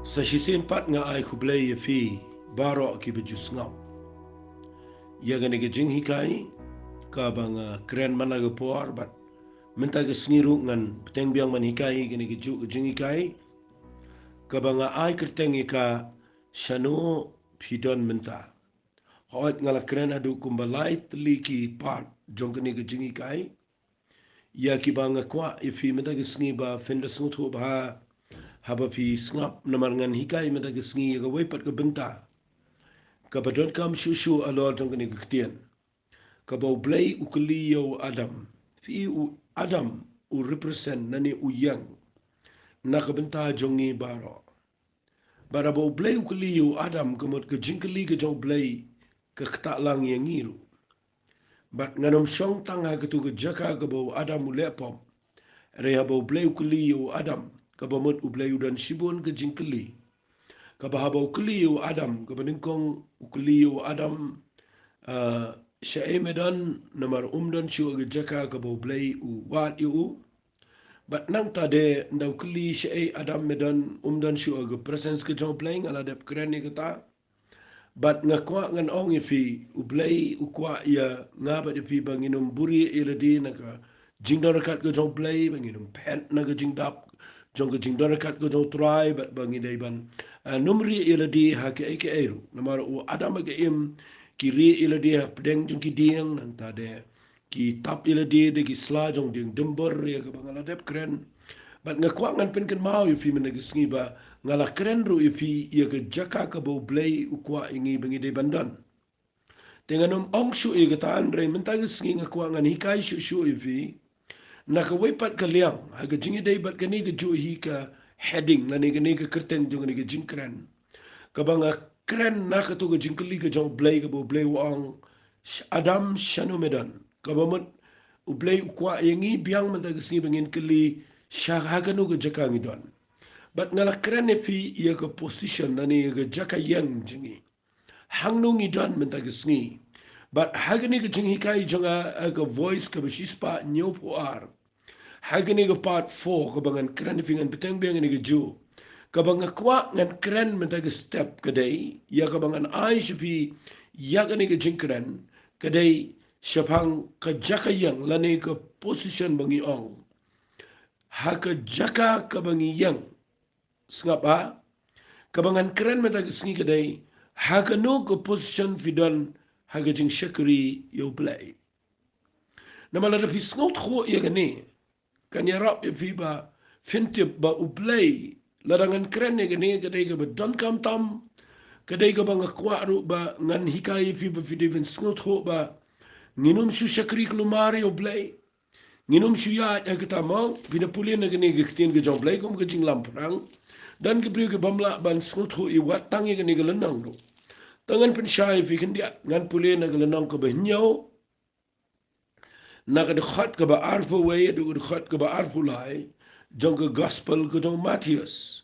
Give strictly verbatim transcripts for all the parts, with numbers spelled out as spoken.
Sa shisien pat nga ai khublei ïa phi baroh kiba ju sngap ïa kane ka jinghikai kaba nga kren man la ka por, bad mynta ka sngi ruh ngan bteng biang ban hikai kane ka juh ka jinghikai kaba nga ai kyrteng ïa ka Shano Phi Don Mynta. Hooid, nga la kren haduh kumba lai tylli ki part jong kane ka jinghikai ïa kiba nga kwah ïa phi mynta ka sngi ba phin da sngewthuh bha haba phi sngap, namar ngan hikai mynta ka sngi ïa kawei pat ka bynta kaba donkam shuh shuh halor jong kane ka ktien, kaba U Blei u kylli ïa u Adam. Phi, u Adam u represent lane u ïeng na ka bynta jong ngi baroh. Bad haba U Blei u kylli ïa u Adam, ka mut ka jingkylli ka jong U Blei ka ktah lang ïa ngi ruh. Bad ngan ym shong tang ha katu ka jaka kaba u Adam u leh pop. Hynrei haba U Blei u kylli ïa u Adam, kaba mut U Blei u don shibun ka jingkylli. Kaba haba u kylli ïa u Adam, kaba nyngkong u kylli ïa u Adam, ah, shaei me don, namar um don shuh ha ka jaka kaba U Blei u wad ïa u. Bad nangta de, ynda u kylli shaei Adam me don, um don shuh ha ka presence ka jong U Blei, nga la dep kren ïa kata. Bad nga kwah ngan ong ïa phi, U Blei u kwah ïa nga bad ïa phi ba ngin ym buhrieh ïa lade na ka jingdon ryngkat ka jong U Blei, ba ngin ym phet na ka jingdap jong ka jingdon ryngkat ka jong U Trai, bad ba ngi dei ban, ah, ym rieh ïa lade ha kaei kaei ruh. Namar u Adam bad ka Im ki rieh ïa lade hapdeng jong ki dieng, nangta de ki tap ïa lade da ki sla jong dieng dymbor ïa kaba nga la dep kren. Bad nga kwah ngan pynkynmaw ïa phi mynta ka sngi ba nga la kren ruh ïa phi ïa ka jaka kaba U Blei u kwah ïa ngi ba ngi dei ban don. Te ngan ym ong shuh ïa kata, hynrei mynta ka sngi nga kwah ngan hikai shuh shuh ïa phi na kawei pat ka liang ha ka jingïadei bad kane ka juh hi ka heading lane kane ka kyrteng jong kane ka jingkren, kaba nga kren na katu ka jingkylli ka jong U Blei, kaba U Blei u ong, "Adam, shano me don?" Kaba mut U Blei u kwah ïa ngi biang mynta ka sngi ba ngin kylli, sha ha kano ka jaka ngi don. Bad nga la kren ïa phi ïa ka position lane ïa ka jaka ïeng jong ngi, hangno ngi don mynta ka sngi. Bad ha kane ka jinghikai jong nga, ha ka Voice kaba shispah hynñiewphew ar, ha kane ka part four kaba ngan kren ïa phi, ngan bteng biang ïa kane ka juh, kaba nga kwah ngan kren mynta ka step ka dei ïa kaba ngan ai sha phi ïa kane ka jingkren, ka dei shaphang ka jaka ïeng lane ka position ba ngi ong, ha ka jaka kaba ngi ïeng. Sngap ha, kaba ngan kren mynta ka sngi ka dei, ha kano ka position phi don ha ka jingshakri ïa U Blei. Namar lada phi sngewthuh ïa kane, kan ïarap ïa phi ba phin tip ba U Blei, lada ngan kren ïa kane, ka dei kaba donkam tam, ka dei kaba nga kwah ruh ba ngan hikai ïa phi ba phi dei ban sngewthuh ba ngin ym shu shakri kulmar ïa U Blei. Ngin ym shu ïaid ha kata mo. Phi da pule na kane ka ktien ka jong U Blei kum ka jinglamphrang. Don ki briew ki bym lah ban sngewthuh ïa wat tang ïa kane ka lynnong ruh. Te ngan pynshai ïa phi khyndiat, ngan pule na ka lynnong kaba hynñiew, na ka dkhot kaba arphew wei haduh ka dkhot kaba arphew lai jong ka Gospel ka jong u Mathaios.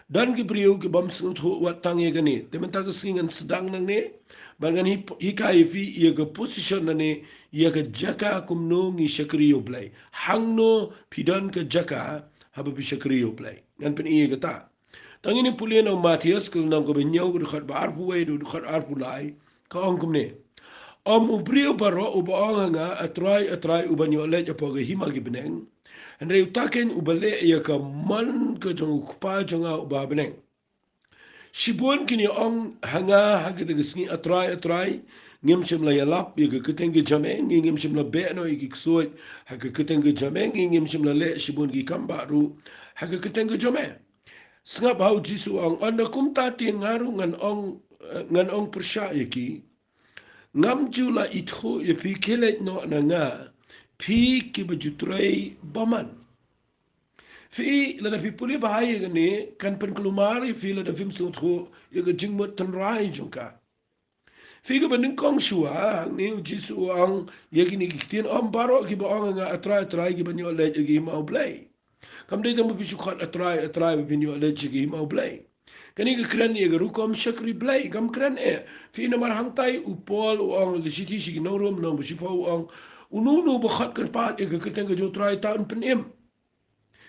Don ki briew ki bym sngewthuh wat tang ïa kane. Te mynta ka sngi ngan sdang nangne, bad ngan hi-, hikai ïa phi ïa ka position lane ïa ka jaka kumno ngi shakri ïa U Blei. Hangno phi don ka jaka haba phi shakri ïa U Blei. Ngan pyni ïa kata. Te ngin ïa pule na u Mathaios ka lynnong kaba hynñiew ka dkhot ba arphew wei haduh ka dkhot arphew lai. Ka ong kumne: Ym u briew baroh uba ong ha nga, A Trai, A Trai, u ban ïoh leit hapoh ka hima ki bneng, hynrei uta keiñ uba leh ïa ka mon ka jong u Kpa jong nga uba ha bneng. Shibun kin ïa ong ha nga ha kata ka sngi, A Trai, A Trai, ngim shym la ïalap ïa ka kyrteng ka jong me, ngi ngim shym la beh noh ïa ki ksuid ha ka kyrteng ka jong me, ngi ngim shym la leh shibun ki kam bah ruh ha ka kyrteng ka jong me. Sngap ha, u Jisu u ong, ynda kumta te nga ruh ngan ong, eh, ngan ong pyrshah ïa ki, ngam ju la ithuh ïa phi, khie leit noh na nga, phi kiba ju trei bymman. Phi, lada phi pule bha ïa kane, kan pynkulmar ïa phi lada phim sngewthuh ïa ka jingmut tynrai jong ka. Phi, kaba nyngkong shuwa hangne u Jisu u ong ïa kine ki ktien, ym baroh kiba ong ha nga, A Trai, A Trai, ki ban ïoh leit ïa ka hima U Blei. Kam dei tang ba phi shu khot A Trai, A Trai ba phin ïoh leit sha ka hima U Blei. Kane ka kren ïa ka rukom shakri Blei, kam kren eh. Phi, namar hangtai u Paul u ong ha ka shithi sha ki nong Rom, lynnong ba shiphew, u ong, uno uno uba khot kyrpad ïa ka kyrteng ka jong U Trai uta un pynim.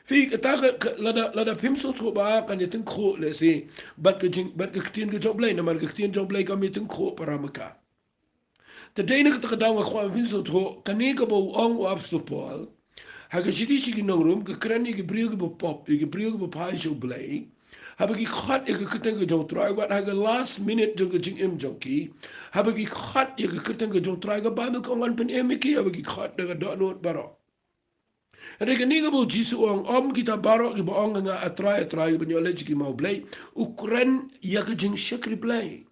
Phi kata ka, ka, lada, lada phim sngewthuh ba kan ïa tyngkhuh lehse bad ka jing, bad ka ktien ka jong U Blei, namar ka ktien jong U Blei kam ïa tyngkhuh para ma ka. Te dei na kata ka daw nga kwah phin sngewthuh kane kaba u ong u Apostol Paul ha ka shithi sha ki nong Rom, ka kren ïa ki briew kiba pop, ïa ki briew kiba phai sha U Blei, haba ki khot ïa ka kyrteng ka jong U Trai, wat ha ka last minute jong ka jingim jong ki, haba ki khot ïa ka kyrteng ka jong U Trai, ka Baibl ka ong, ngan pynim ïa ki haba ki khot da ka dohnud baroh. Hynrei kane kaba u Jisu u ong, ym kita baroh kiba ong, nga, A Trai, A Trai, kiban ïoh leit sha ki hima U Blei. U kren ïa ka jingshakri Blei.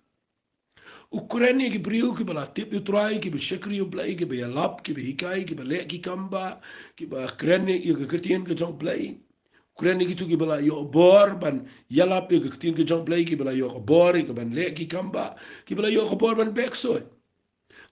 U kren ïa ki briew kiba la tip ïa U Trai, kiba shakri ïa U Blei, kiba ïalap, kiba hikai, kiba leh ki kam bah, kiba kren ïa ka ktien ka jong U Blei. U kren ïa kito kiba la ïoh bor ban ïalap ïa ka ktien ka jong U Blei, kiba la ïoh ka bor ïa ka ban leh ki kam bah, kiba la ïoh ka bor ban beh ksuid.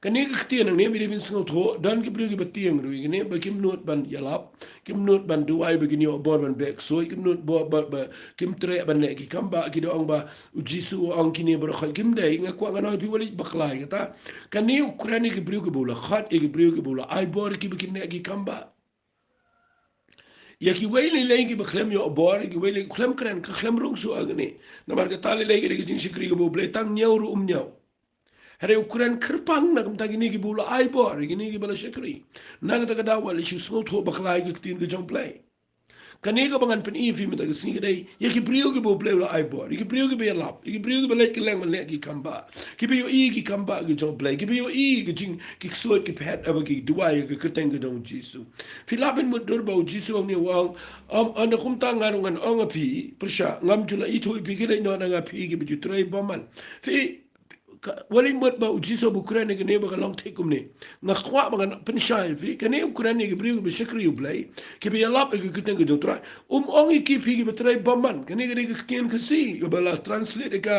Kane ka ktien hangne, ba dei phin sngewthuh, don ki briew kiba tieng ruh ïa kane, ba kim nud ban ïalap, kim nud ban duwai ba kin ïoh bor ban beh ksuid, kim nud bor, ba, ba, kim treh ban leh ki kam bah, ki da ong ba u Jisu u ong kine baroh khoit, kim dei. Nga kwah ngan ong ïa phi, wat leit bakla ïa kata. Kane u kren ïa ki briew kiba u la khot, ïa ki briew kiba u la ai bor, kiba kin leh ki kam bah. Ïa kiwei lei lei kiba khlem ïoh bor, ïa kiwei lei khlem kren, ka khlem rung shuh ha kane. Namar kata lei lei ka dei ka jingshakri kaba U Blei tang ñiew ruh um ñiew. Hynrei u kren kyrpang na ka bynta kine kiba u la ai bor, kine kiba la shakri. Na kata ka daw wat leit shu sngewthuh bakla ïa ka ktien ka jong U Blei. Kane kaba ngan pyni ïa phi mynta ka sngi ka dei ïa ki briew kiba U Blei u la ai bor, ïa ki briew kiba ïalap, ïa ki briew kiba leit kylleng ban leh ki kam bah, kiba ïohi ki kam bah ki jong U Blei, kiba ïohi ki jing, ki ksuid, ki phet, haba ki duwai ïa ka kyrteng ka jong u Jisu. Phi lah ban mutdur ba u Jisu u ong ne, u ong, ym, ynda kumta nga ruh ngan ong ïa phi, pyrshah, ngam ju la ithuh ïa phi, khie leit noh na nga phi kiba ju trei bymman. Phi, ka, wat leit mut ba u Jisu u kren ïa kane ba ka long thik kumne. Nga kwah ba ngan pynshai ïa phi, kane u kren ïa ki briew kiba shakri U Blei, kiba ïalap ïa ka kyrteng ka jong U Trai. Um ong ïa ki phi kiba trei bymman, kane ka dei ka ktien Khasi, kaba la translate ïa ka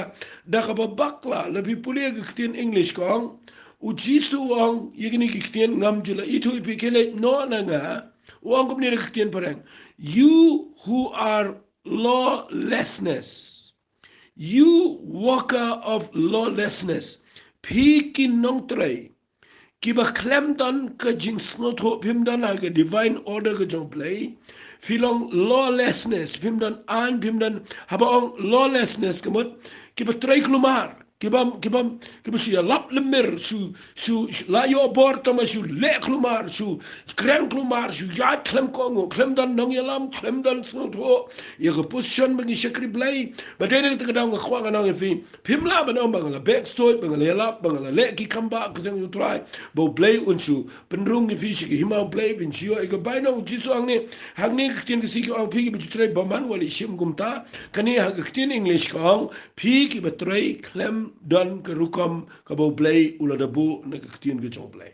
da kaba bakla, lada phi pule ïa ka ktien English ka ong, u Jisu u ong ïa kine ki ktien, ngam ju la ithuh ïa phi, khie leit noh na nga, u ong kumne da ka ktien Phareng, "You who are lawlessness." You worker of lawlessness. Phi ki nongtrei kiba khlem don ka jingsngewthuh, phim don ha ka divine order ka jong U Blei. Phi long lawlessness, phim don aiñ, phim don, haba ong lawlessness ka mut kiba trei kulmar, kiba, kiba, kiba shu ïalap lemmer, shu, shu, shu la ïoh bor tangba shu leh kulmar, shu kren kulmar, shu ïaid khlem kohnguh, khlem don nongïalam, khlem don sngewthuh ïa ka position ba ngi shakri Blei. Ba dei na kata ka daw nga kwah ngan ong ïa phi, phim lah ban ong ba nga la beh ksuid, ba nga la ïalap, ba nga la leh ki kam bah ka jong U Trai, ba U Blei un shu pynrung ïa phi sha ka hima U Blei, phin shu ïoh ïa ka bainong. U Jisu u ong ne, hangne ka ktien Khasi ka ong, phi kiba ju trei bymman, wat leit shim kumta. Kane ha ka ktien English ka ong, phi kiba trei khlem don ka rukom kaba U Blei u la da buh na ka ktien ka jong U Blei.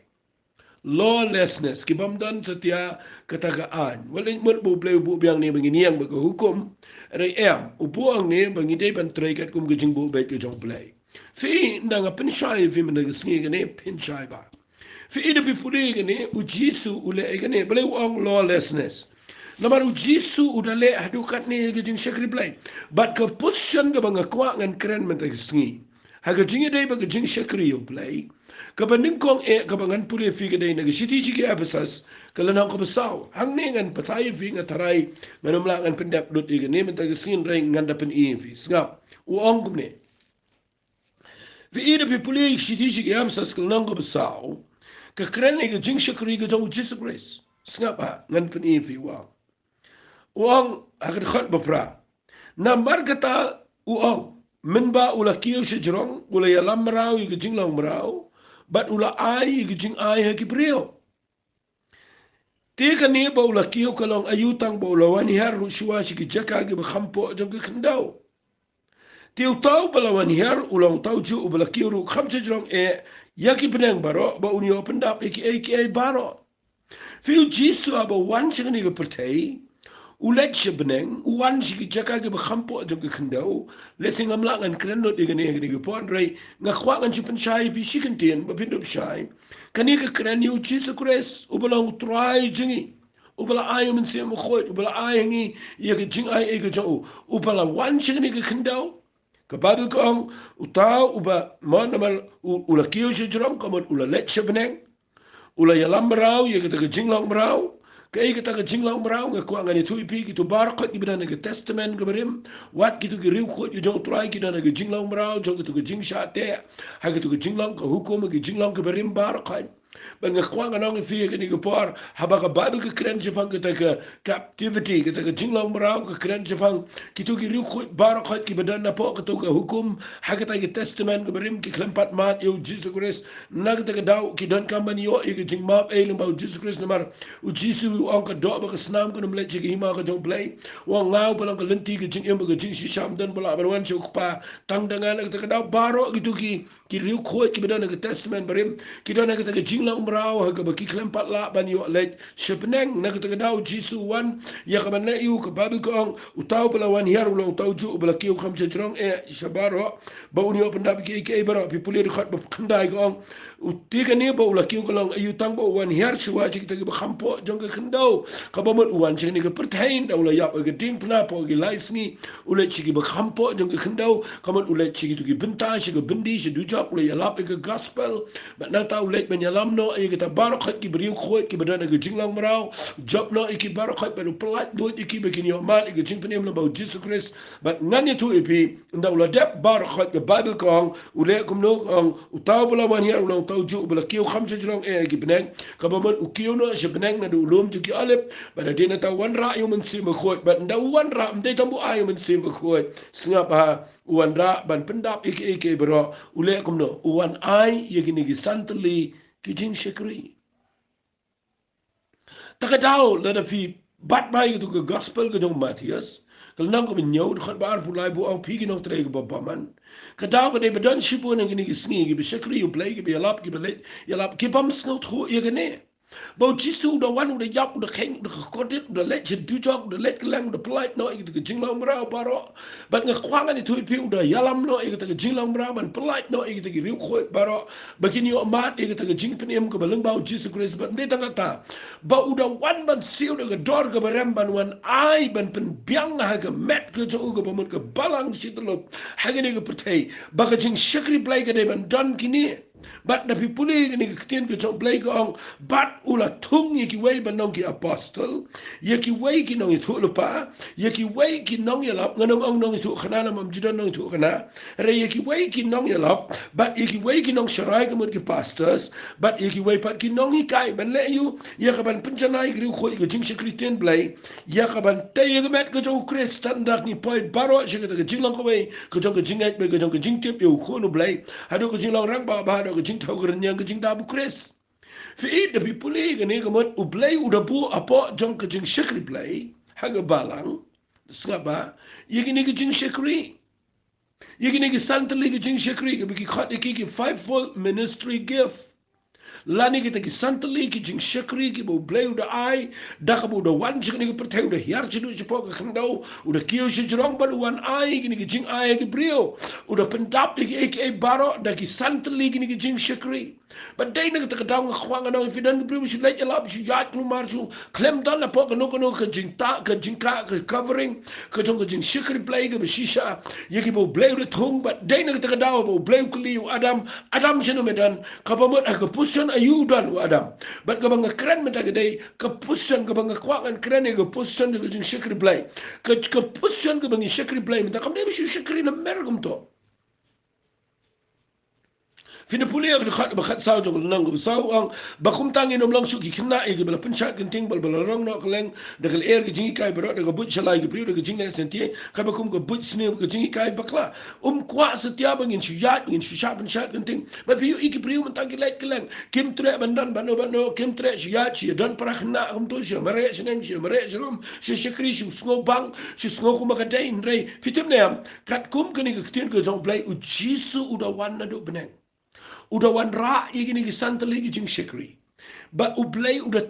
Lawlessness, ki bym don satia kata ka aiñ. Wat leit mut ba U Blei u buh biang ne ba ngin ïeng bad ka hukum. Hynrei em, u buh hangne ba ngi dei ban trei katkum ka jingbun beit ka jong U Blei. Phi, ynda nga pynshai ïa phi mynta ka sngi kane, pynshai ba phi, ynda phi pule kane, u Jisu u leh ïa kane, balei u ong lawlessness? Namar u Jisu u da leh haduh katne ïa ka jingshakri Blei. Bad ka position kaba nga kwah ngan kren mynta ka sngi ha ka jingïadei bad ka jingshakri ïa U Blei, kaba nyngkong eh, kaba ngan pule ïa phi ka dei na ka shithi sha ki Ephesus, ka lynnong kaba saw. Hangne ngan batai ïa phi, nga tharai ngan ym lah ngan pyndep lut ïa kane mynta ka sngi, hynrei ngan da pyni ïa phi. Sngap, u ong kumne. Phi, ynda phi pule ïa ka shithi sha ki Ephesus, ka lynnong kaba saw, ka kren ïa ka jingshakri ka jong u Jisu Khrist. Sngap ha, ngan pyni ïa phi, u ong. U ong ha ka dkhot ba phra. Namar kata u ong, mynba u la kiew shajrong, u la ïalam mraw ïa ka jinglong mraw, bad u la ai ïa ka jingai ha ki briew. Te kane ba u la kiew ka long aïu, tang ba u la wan hiar ruh shuwa sha ki jaka kiba kham poh jong ka khyndew. Te uta uba la wan hiar u long uta u juh uba la kiew ruh kham shajrong eh ïa ki bneng baroh, ba un ïoh pyndap ïa kiei kiei baroh. Phi, u Jisu haba u wan sha kane ka pyrthei, u leit sha bneng, u wan sha ki jaka kiba kham poh jong ka khyndew. Lehse ngam lah ngan kren lut ïa kane ha kane ka por, hynrei nga kwah ngan shu pynshai ïa phi shi kyntien ba phin dup shai. Kane ka kren ïa u Jisu Khrist, uba long u Trai jong ngi, uba la ai u Mynsiem Bakhuid, uba la ai ha ngi ïa ka jingai ei ka jong u, uba la wan sha kane ka khyndew. Ka Baibl ka ong, uta uba, mo, namar u, u la kiew shajrong, ka mut u la leit sha bneng, u la ïalam mraw ïa kata ka jinglong mraw, Kaei kata ka jinglong mraw? Nga kwah ngan ïathuh ïa phi, kito baroh ki ba don ha ka Testament ka barim, wat kito ki riewkhuid jong U Trai ki don ha ka jinglong mraw jong kito ki jingshah teh, ha kito ki jinglong ka hukum, ha ki jinglong ka barim baroh. Bad nga kwah ngan ong ïa phi ha kane ka por, haba ka Baibl ka kren shaphang kata ka captivity, kata ka jinglong mraw, ka kren shaphang kito ki riewkhuid baroh ki ba don hapoh kata ka hukum, ha kata ka Testament ka barim, ki khlem pat mad ïa U Jisu Khrist. Na kata ka daw ki donkam ban ïoh ïa ka jingmap ei lyngba U Jisu Khrist, namar U Jisu u ong, ka doh bad ka snam kan ym leit sha ka hima ka jong U Blei. U ong, nga uba long ka lynti, ka jingim bad ka jingshisha, ym don ba lah ban wan sha U Kpa tang da nga. Na kata ka daw baroh kito ki ki riewkhuid ki ba don ha ka Testament barim, ki don ha kata ka jinglong mraw ha kaba ki khlem pat lah ban ïoh leit sha bneng. Na kata ka daw U Jisu u wan, ïa kaban leh aïu? Ka Baibl ka ong, uta uba la wan hiar u long uta ujuh uba la kiew kham shajrong eh sha baroh, ba un ïoh pyndap ïa kiei kiei baroh. Phi pule dkhot ba khyndai, ka ong, u te kane ba u la kiew ka long aïu, tang ba u wan hiar shuwa sha kita ki ba kham pop jong ka khyndew. Kaba mut u wan sha kane ka pyrthei, ynda u la ïap ha ka diengphna, pop ki lai sngi, u leit sha ki ba kham pop jong ka khyndew. Ka mut u leit sha kito ki bynta, sha ka byndi, sha dujok, u leit ïalap ïa ka gospel. Bad nangta u leit ban ïalam noh ïa kita baroh ki ba riewkhuid ki ba don ha ka jinglong mraw, jop noh ïa ki baroh, bad u pyllait luid ïa ki ba kin ïoh mad ïa ka jingpynim lyngba U Jisu Khrist. Bad ngan ïathuh ïa phi, ynda u la dep baroh, ka Baibl ka ong, u leh kumno? Ka ong, uta uba la wan hiar u long uta ujuh uba la kiew kham shajrong eh ha ki bneng. Kaba mut u kiew noh sha bneng naduh u lum jong ki Olib, bad hadien nangta u wanrah ïa U Mynsiem Bakhuid. Bad ynda u wanrah, ym dei tang ba u ai ïa U Mynsiem Bakhuid, sngap ha, u wanrah ban pyndap ïa kiei kiei baroh. U leh kumno? U wan ai ïa kine ki san tylli ki jingshakri. Ta ka daw, lada phi bat bai katu ka gospel ka jong u Mathaios, ka lynnong kaba hynñiew, dkhot ba arphew lai, ba u ong, phi ki nongtrei kiba bymman, ka daw ka dei ba don shibun ha kine ki sngi, ki ba shakri ïa U Blei, ki ba ïalap, ki ba leit ïalap, ki bym sngewthuh ïa kane, ba U Jisu u da wan, u da ïap, u da kheiñ, u da kordit, u da leit sha dujok, u da leit kylleng, u da pyllait noh ïa kata ka jinglong mraw baroh. Bad nga kwah ngan ïathuh ïa phi, u da ïalam noh ïa kata ka jinglong mraw ban pyllait noh ïa kita ki riewkhuid baroh, ba kin ïoh mad ïa kata ka jingpynim kaba lyngba U Jisu Khrist. Bad ym dei tang kata, ba u da wan ban siew da ka dor kaba rem, ban wan ai, ban pynbiang ha ka met ka jong u, kaba mut ka balang shi tyllup ha kane ka pyrthei, ba ka jingshakri Blei ka dei ban don kine. Bad da phi pule kane ka ktien ka jong U Blei, ka ong, bad u la thung ïa kiwei ban long ki apostol, ïa kiwei ki nongïathuhlypa, ïa kiwei ki nongïalap. Ngan ym ong nongïathuhkhana, namar ym ju don nongïathuhkhana. Hynrei ïa kiwei ki nongïalap, bad ïa kiwei ki nongsharai, ka mut ki pastors, bad ïa kiwei pat ki nonghikai, ban leh aïu? Ïa kaban pynjanai ïa ki riewkhuid ïa ka jingshakri ktien Blei, ïa kaban tei ïa ka met ka jong U Khrist. Tang da ngi poi baroh sha kata ka jinglong kawei ka jong ka jingngeit bad ka jong ka jingtip ïa U Khun U Blei, haduh ka jinglong rangbah, haduh ka jingthew ka rynïeng, ka jingdap U Khrist. Phi ïohi, da phi pule kane, ka mut U Blei u da buh hapoh jong ka jingshakri Blei ha ka balang, sngap ba, ïa kine ki jingshakri, ïa kine ki san tylli ki jingshakri, kaba ki khot ïa ki, ki fivefold ministry gift. Lane kita ki san tylli ki jingshakri kiba U Blei u da ai, da kaba u da wan sha kane ka pyrthei, u da hiar shaduh shapoh ka khyndew, u da kiew shajrong, bad u wan ai kine ki jingai ha ki briew. U da pyndap ïa kiei kiei baroh da ki san tylli kine ki jingshakri. Bad dei na kata ka daw nga kwah ngan ong ïa phi, don ki briew ba shu leit ïalap, shu ïaid kulmar, shu khlem don hapoh kano kano ka jingtah, ka jingkah, ka covering ka jong ka jingshakri Blei kaba shisha ïa kiba U Blei u da thung. Bad dei na kata ka daw ba U Blei u kylli ïa u Adam, Adam, shano me don? Kaba mut ha ka position aïu u don u Adam? Bad kaba nga kren mynta ka dei ka position, kaba nga kwah ngan kren ïa ka position jong ka jingshakri Blei. Ka, ka position kaba ngi shakri Blei mynta kam dei ba shu shakri namar kumto. Phin ïa pule ïa ka dkhot ba khatsaw jong ka lynnong kaba saw, u ong, ba kumta ngin ym long shuh ki khynnah ïa kiba la pynshad kynting, bad ba la rong noh kylleng da ka lyer ka jinghikai baroh, da ka buit shalai ki briew, da ka jingleh syntiew, kaba kum ka buit sniew ka jinghikai bakla. Um kwah satia ba ngin shu ïaid, ngin shu shah pynshad kynting. Bad phi ïohi ki briew mynta ki leit kylleng, kim treh ban don bad no bad no, kim treh shu ïaid, shu ïa don para khynnah kumto, shu ïa mareh shaneng, shu ïa mareh sharum, shu shakri, shu sngewbang, shu sngew kumba ka dei. Hynrei phi tip ne em, katkum kane ka ktien ka jong U Blei, U Jisu u da wan naduh bneng. U da wanrah ïa kine ki san tylli ki jingshakri. Bad U Blei u da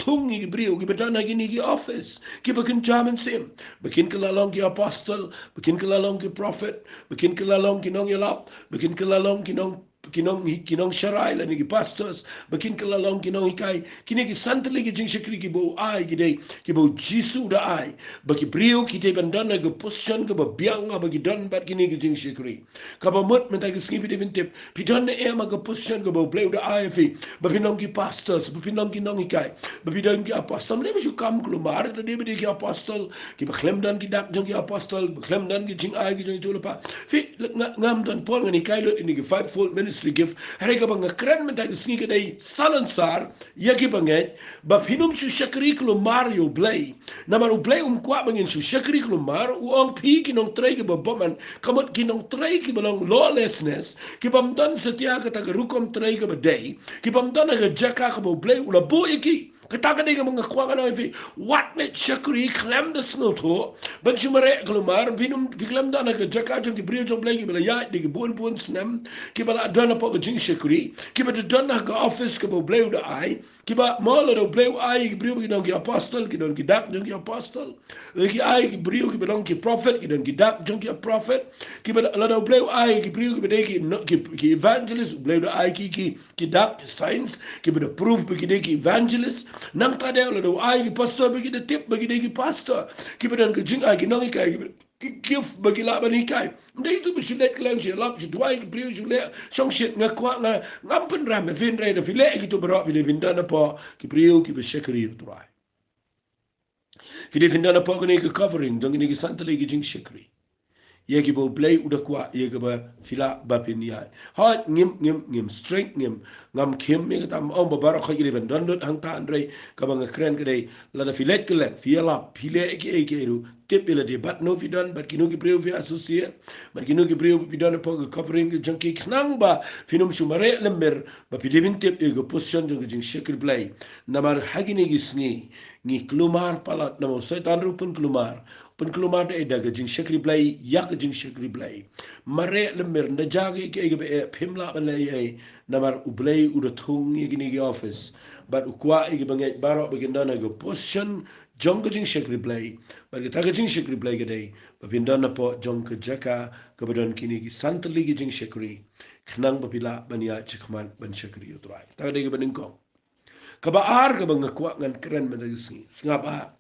thung ïa ki briew kiba don ha kine ki office, kiba kynja mynsiem, ba kin kylla long ki apostol, ba kin kylla long ki prophet, ba kin kylla long ki nongïalap, ba kin kylla long ki nong ki nong, ki nongsharai lane ki pastors, ba kin kylla long ki nonghikai. Kine ki san tylli ki jingshakri kiba u ai ki dei kiba u Jisu u da ai, ba ki briew ki dei ban don ha ka position kaba biang, ba ki don bad kine ki jingshakri. Kaba mut mynta ka sngi phi dei ban tip, phi don ne em ha ka position kaba u Blei u da ai ïa phi, ba phin long ki pastors, ba phin long ki nonghikai, ba phi don ki apostol. Lem shu kam kulmar, lada dei ba dei ki apostol kiba khlem don ki dak jong ki apostol, ba khlem don ki jingai ki jong ki ïathuhlypa. Phi, nga, ngam don por ngan hikai lut ïa kine ki fivefold ministry gift. Hynrei kaba nga kren mynta ka sngi ka dei salonsar ïa kiba ngeit, ba phin ym shu shakri kulmar ïa u Blei. Namar u Blei um kwah ba ngin shu shakri kulmar, u ong phi ki nongtrei kiba bymman, ka mut ki nongtrei kiba long lawlessness, kibym don satia kata ka rukom trei kaba dei, kibym don ha ka jaka kaba u Blei u la buh ïa ki. Kata ka dei kaba nga kwah ngan ong ïa phi. Wat leit shakri khlem da sngewthuh, ban shu mareh kulmar, phin ym, phi khlem don ha ka jaka jong ki briew jong u Blei kiba la ïaid da ki bun bun snem, kiba la don hapoh ka jingshakri, kiba da don ha ka office kaba u Blei u da ai, kiba mo lada u Blei u ai ki briew ba ki don ki apostol, ki don ki dak jong ki apostol. Lada ki ai ki briew kiba long ki prophet, ki don ki dak jong ki prophet. Kiba lada u Blei u ai ki briew kiba dei ki, no, ki, ki evangelist, u Blei u da ai ki, ki, ki dak, ki signs, kiba da proof ba ki dei ki evangelist. Nangta de lada u ai ki pastor ba ki da tip ba ki dei ki pastor. Kiba don ka jingai, ki nonghikai, kiba ki gift ba ki lah ban hikai. Ym dei tu ba shu leit kylleng shu lap shu duwai ki briew shu leh shongshit, nga kwah, nga, ngam pynrem ïa phi, hynrei lada phi leh kito baroh phi dei ban don hapoh ki briew kiba shakri ïa u Trai. Phi dei ban don hapoh kane ka covering jong kine ki san tylli ki jingshakri ïa kiba u Blei u da kwah ïa kaba phi lah ba phin ïaid. Hooid, ngim, ngim, ngim strict, ngim, ngam khim ïa kata, ym ong ba baroh khoit ki dei ban don lut hangta, hynrei kaba nga kren ka dei lada phi leit kylleng, phi ïalap, phi leh kiei kiei ruh, tip ïa lade bad no phi don, bad kino ki briew phi associate, bad kino ki briew phi don hapoh ka covering ka jong ki, khnang ba phin ym shu mareh lymmer, ba phi dei ban tip ïa ka position jong ka jingshakri Blei. Namar ha kine ki sngi ngi kulmar palat, namar u Soitan ruh u pynkulmar, u pynkulmar da, da ka jingshakri Blei ïa ka jingshakri Blei. Mareh lymmer, ynda jia kaei kaei kaba eh, phim lah ban leh ei ei, namar u Blei u da thung ïa kine ki office, bad u kwah ïa kiba ngeit baroh ba kin don ha ka position jong ka jingshakri Blei. Bad kata ka jingshakri Blei ka dei ba phin don hapoh jong ka jaka kaba don kine ki san tylli ki jingshakri, khnang ba phi lah ban ïaid shakhmat ban shakri ïa u Trai. Kata ka dei kaba nyngkong. Kaba ar kaba nga kwah ngan kren mynta ka sngi, sngap ah.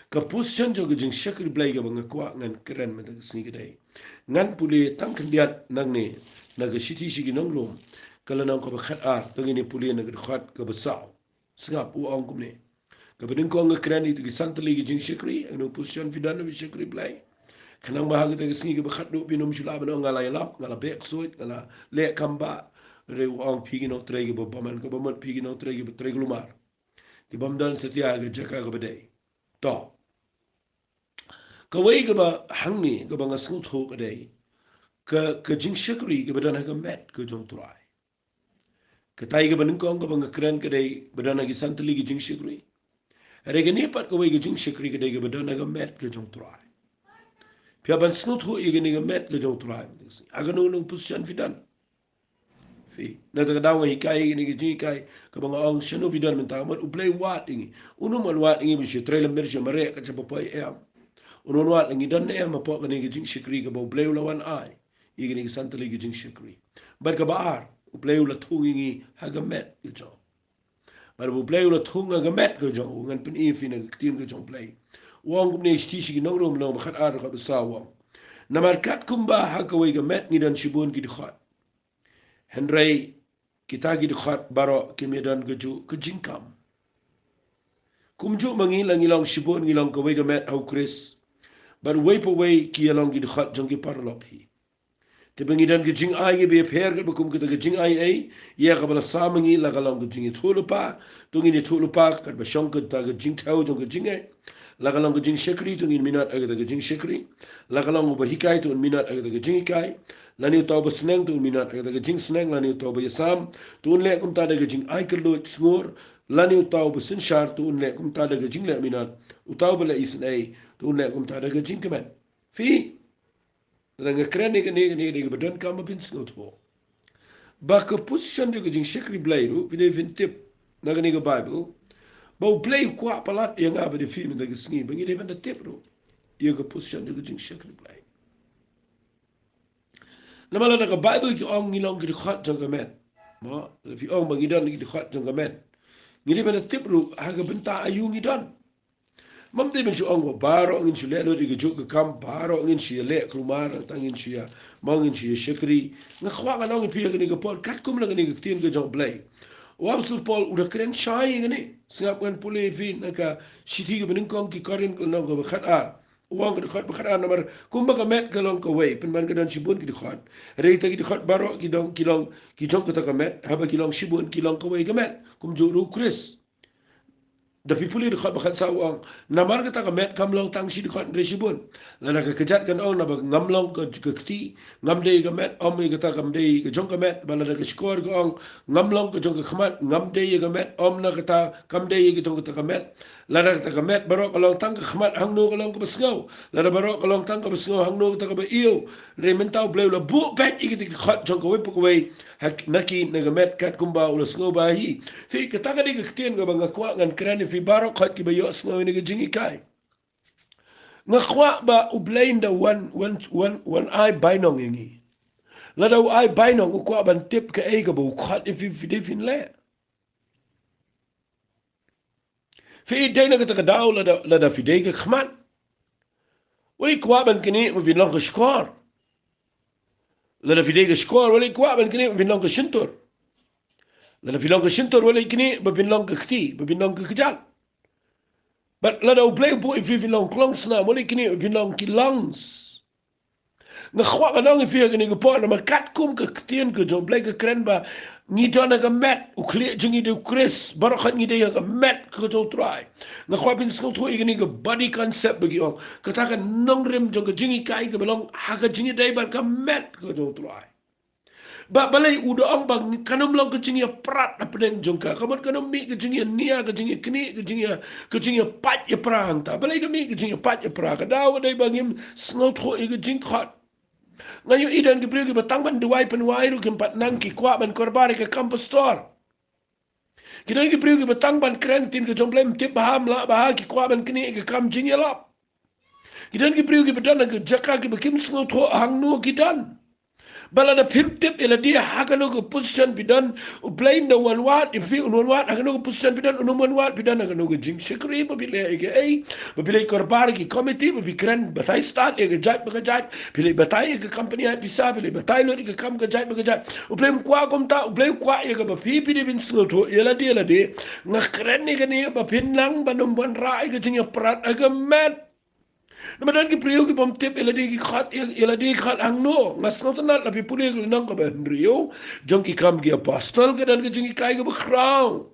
Ka position jong ka jingshakri Blei kaba nga kwah ngan kren mynta ka sngi ka dei, ngan pule tang khyndiat nangne na ka shithi sha ki nong Rom, ka lynnong kaba khatar, to ngin ïa pule na ka dkhot kaba saw. Sngap, u ong kumne. Kaba nyngkong nga kren ïa kito ki san tylli ki jingshakri, ha kano ka position phi don, phi shakri Blei. Khnang ba ha kata ka sngi kaba khatduh phin ym shu lah ban ong nga la ïalap, nga la beh ksuid, nga la leh kam bah. Hynrei u ong phi ki nongtrei kiba bymman, kaba mut phi ki nongtrei kiba trei kulmar, kibym don satia ha ka jaka kaba dei. To, kawei kaba hangne kaba nga sngewthuh ka dei ka, ka jingshakri kaba don ha ka met ka jong u Trai. Katai kaba nyngkong kaba nga kren ka dei ba don ha ki san tylli ki jingshakri. Hynrei kane pat kawei ka jingshakri ka dei kaba don ha ka met ka jong u Trai. Phi hap ban sngewthuh ïa kane ka met ka jong u Trai. Ha kano kano ka position phi don, phi, na kata ka daw nga hikai ïa kane ka jinghikai kaba nga ong shano phi don mynta, mut u Blei u wad ïa ngi. Un ym wan wad ïa ngi ba shu trei lymmer, shu mareh kat shaba poi, em. Un ym wan wad ïa ngi, don ne em hapoh kane ka jingshakri kaba u Blei u la wan ai ïa kine ki san tylli ki jingshakri. Bad kaba ar, u Blei u la thung ïa ngi ha ka met ka jong. Bad u Blei u la thung ha ka met ka jong u, ngan pyni ïa phi na ka ktien ka jong u Blei. U ong kumne, shithi sha ki nong Rom, lynnong ba khatar, dkhot ba saw, u ong: Namar katkum ba ha kawei ka met ngi don shibun ki dkhot, hynrei kita ki dkhot baroh kim ïadon kajuh ka jingkam. Kumjuh ma ngi, la ngi long shibun, ngi long kawei ka met ha u Khrist, bad uwei pa uwei ki ïalong ki dkhot jong ki paralok hi. Te ba ngi don ka jingai kiba ïapher katba kum kata ka jingai ei, ïa kaba la sam ma ngi, la ka long ka jingïathuhlypa, to ngin ïathuhlypa katba shong kata ka jingthew jong ka jingngeit. La ka long ka jingshakri, to ngin minot ha kata ka jingshakri. La ka long uba hikai, to un minot ha kata ka jinghikai. Lane uta uba sneng, to un minot ha kata ka jingsneng. Lane uta uba ïasam, to un leh kumta da ka jingai kylluid sngur. Lane uta uba synshar, to un leh kumta da ka jingleh minot. Uta uba leh isynei, to un leh kumta da ka jingkmen. Phi, lada nga kren ïa kane, kane ka dei kaba donkam ba phin sngewthuh. Ba ka position jong ka jingshakri Blei ruh, phi dei phin tip na kane ka Baibl, ba u Blei u kwah palat ïa nga bad ïa phi mynta ka sngi ba ngi dei ban da tip ruh ïa ka position jong ka jingshakri Blei. Namar lada ka Baibl ki ong ngi long ki dkhot jong ka met, mo, lada phi ong ba ngi don ki dkhot jong ka met, ngi dei ban da tip ruh ha ka bynta aïu ngi don. Ym dei ban shu ong ba baroh ngin shu leh lut ïa kajuh ka kam, baroh ngin shu ïaleh kulmar, tang ngin shu ïa, mo, ngin shu ïa shakri. Nga kwah ngan ong ïa phi ha kane ka por, katkum la kane ka ktien ka jong U Blei, u Apostol Paul u da kren shai ïa kane. Sngap, ngan pule ïa phi na ka shithi kaba nyngkong ki Korinth, ka lynnong kaba khatar. U ong ka dkhot ba khatar, namar kumba ka met ka long kawei, pynban ka don shibun ki dkhot. Hynrei kita ki dkhot baroh ki dong, ki long, ki jong kata ka met, haba ki long shibun ki long kawei ka met, kumjuh ruh U Khrist. Da phi pule dkhot ba khatsaw u ong, namar kata ka met kam long tang shi dkhot hynrei shibun. Lada ka kjat kan ong, naba ngam long ka, ka kti, ngam dei ka met, ym, ïa kata kam dei ka jong ka met. Bad lada ka shkor ka ong, ngam long ka jong ka khmat, ngam dei ïa ka met, ym, na kata kam dei ïa ka jong kata ka met. Lada kata ka met baroh ka long tang ka khmat, hangno ka long kaba sngew? Lada baroh ka long tang kaba sngew, hangno kata kaba ïew? Hynrei mynta U Blei u la buh beit ïa kita ki dkhot jong kawei pa kawei, ha, na ki, na ka met katkumba u la sngewbha hi. Phi, kata ka dei ka ktien kaba nga kwah ngan kren ïa phi baroh khoit kiba ïohsngew ïa kane ka jinghikai. Nga kwah ba U Blei un da wan, wan, wan, wan ai bainong ïa ngi. Lada u ai bainong, u kwah ban tip kaei kaba u khot ïa phi, phi dei phin leh. Phi dei na kata ka daw, lada, lada phi dei ka khmat, u la kwah ban knieh ba phin long ka shkor. Lada phi dei ka shkor, u la kwah ban knieh ba phin long ka shyntur. Lada phi long ka shyntur, u la knieh ba phin long ka kti, ba phin long ka kjat. Bad lada U Blei u buh ïa phi phin long klongsnam, u la knieh ba phin long ki lungs. Nga kwah ngan ong ïa phi ha kane ka por, namar katkum ka ktien ka jong U Blei ka kren ba ngi don ha ka met, u khlieh jong ngi dei U Khrist, baroh khoit ngi dei ha ka met ka jong U Trai. Nga kwah phin sngewthuh ïa kane ka body concept ba ki ong, kata ka nongrim jong ka jinghikai kaba long ha ka jingïadei bad ka met ka jong U Trai. Ba balei u da ong ba kan ym long ka jingïaprat hapdeng jong ka, ka mut kan ym mih ka jingïania, ka jingïaknieh, ka jingïa, ka jingïapait ïapra hangta. Balei ka mih ka jingïapait ïapra? Ka daw ka dei ba ngim sngewthuh ïa ka jingkhot. Nga ïohi don ki briew kiba tang ban duwai pynwai ruh kim pat nang, ki kwah ban kyrpad ïa ka kam pastor. Ki don ki briew kiba tang ban kren ktien ka jong U Blei, ym tip bha, ym lah bha, ki kwah ban knieh ïa ka kam jingïalap. Ki don ki briew kiba don ha ka jaka kiba kim sngewthuh hangno ki don. Bad lada phim tip ïa lade ha kano ka position phi don, U Blei un da wanwad ïa phi, un wanwad ha kano ka position phi don, un ym wanwad phi don ha kano ka jingshakri ba phi leh ïa kaei, ba phi leit kyrpad ïa ki committee, ba phi kren batai stad ïa ka jait ba ka jait, phi leit batai ïa ka company ai pisa, phi leit batai lut ïa ka kam ka jait ba ka jait. U Blei um kwah kumta, U Blei u kwah ïa kaba phi, phi dei phin sngewthuh ïa lade ïa lade. Nga kren ïa kane ba phin nang ban ym wanrah ïa ka jingïaprat ha ka met. Namar don ki briew ki bym tip ïa lade ki khot, ïa, ïa lade ki khot hangno. Nga sngewtynnat la phi pule ka lynnong kaba hynriew jong Ki Kam ki Apostol, ka don ka jinghikai kaba khraw.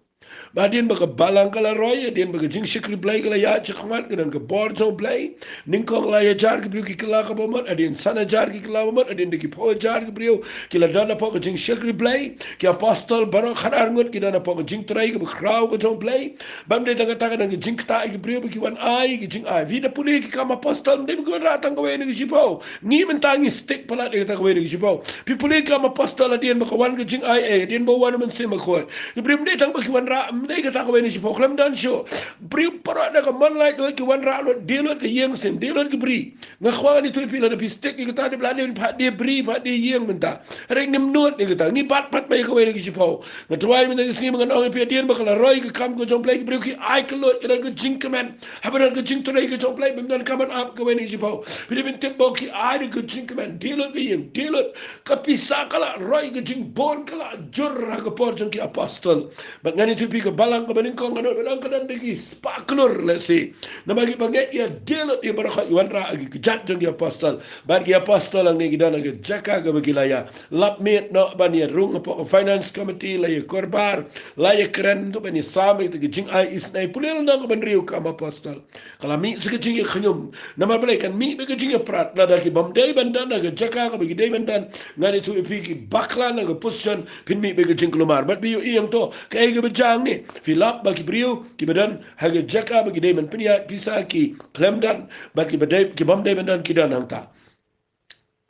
Ba hadien ba ka balang ka la roi, hadien ba ka jingshakri Blei ka la ïaid shakhmat, ka don ka bor jong U Blei. Nyngkong lai hajar ki briew ki kylla ka bamut, hadien san hajar ki kylla bamut, hadien da ki phew hajar ki briew ki la don hapoh ka jingshakri Blei. Ki apostol baroh khatar ngut ki don hapoh ka jingtrei kaba khraw ka jong U Blei. Bym dei tang kata, ka don ka jingktah ïa ki briew ba ki wan ai ki jingai. Phi da pule Ki Kam Apostol, ym dei ba ki wanrah tang kawei na ka shiphew. Ngi mynta ngi stick palat ïa kata kawei na ka shiphew. Phi pule Ki Kam Apostol, hadien ba ka wan ka jingai, eh, hadien ba wan u Mynsiem Bakhuid, ki briew ym dei tang ba ki wanrah, ym dei kata kawei na ka shiphew, khlem don shuh. Briew baroh da ka mon laitluid ki wanrah lut, die lut ka ïing sien, die lut ka bri. Nga kwah ngan ïathuh ïa phi, lada phi stick ïa kata, dei ba la dei phah die bri, phah die ïing mynta. Hynrei ngim nud ïa kata, ngi bat pat beit ïa kawei na ka shiphew. Nga try mynta ka sngi ba ngan ong ïa phi, hadien ba ka la roi ka kam ka jong U Blei, ki briew ki ai ka lut, ka don ka jingkmen. Haba don ka jingtrei ka jong U Blei, bym don kam ban ap kawei na ka shiphew. Phi dei ban tip ba ki ai ka jingkmen, die lut ka ïing, die lut ka pisa, ka la roi, ka jingbun ka la jur ha ka por jong ki apostol. Bad ngan ïathuh ïa phi, ka balang kaba nyngkong, ngan ong ba ka don da ki spah klur lehse. Namar kiba ngeit ïa die lut ïa baroh khoit, ïa wanrah ha ki kjat jong ki apostol. Bad ki apostol hangne ki don ha ka jaka kaba ki la ïalap miet noh ban ïarung hapoh ka finance committee, la ïakyrpad, la ïakren, to ban ïasam ïa ka jingai isynei. Pule lynnong kaba hynriew Kam Apostol. Ka la mih sa ka jingïakhñium. Namar balei? Kan mih beit ka jingïaprat. Lada ki bym dei ban don ha ka jaka kaba ki dei ban don, ngan ïathuh ïa phi, ki bakla na ka position, phin mih beit ka jingkulmar. Bad phi ïohi hangto, kaei kaba jia hangne? Phi lap ba ki briew kiba don ha ka jaka ba ki dei ban pynïaid pisa ki khlem don, bad kiba dei, ki bym dei ban don ki don hangta.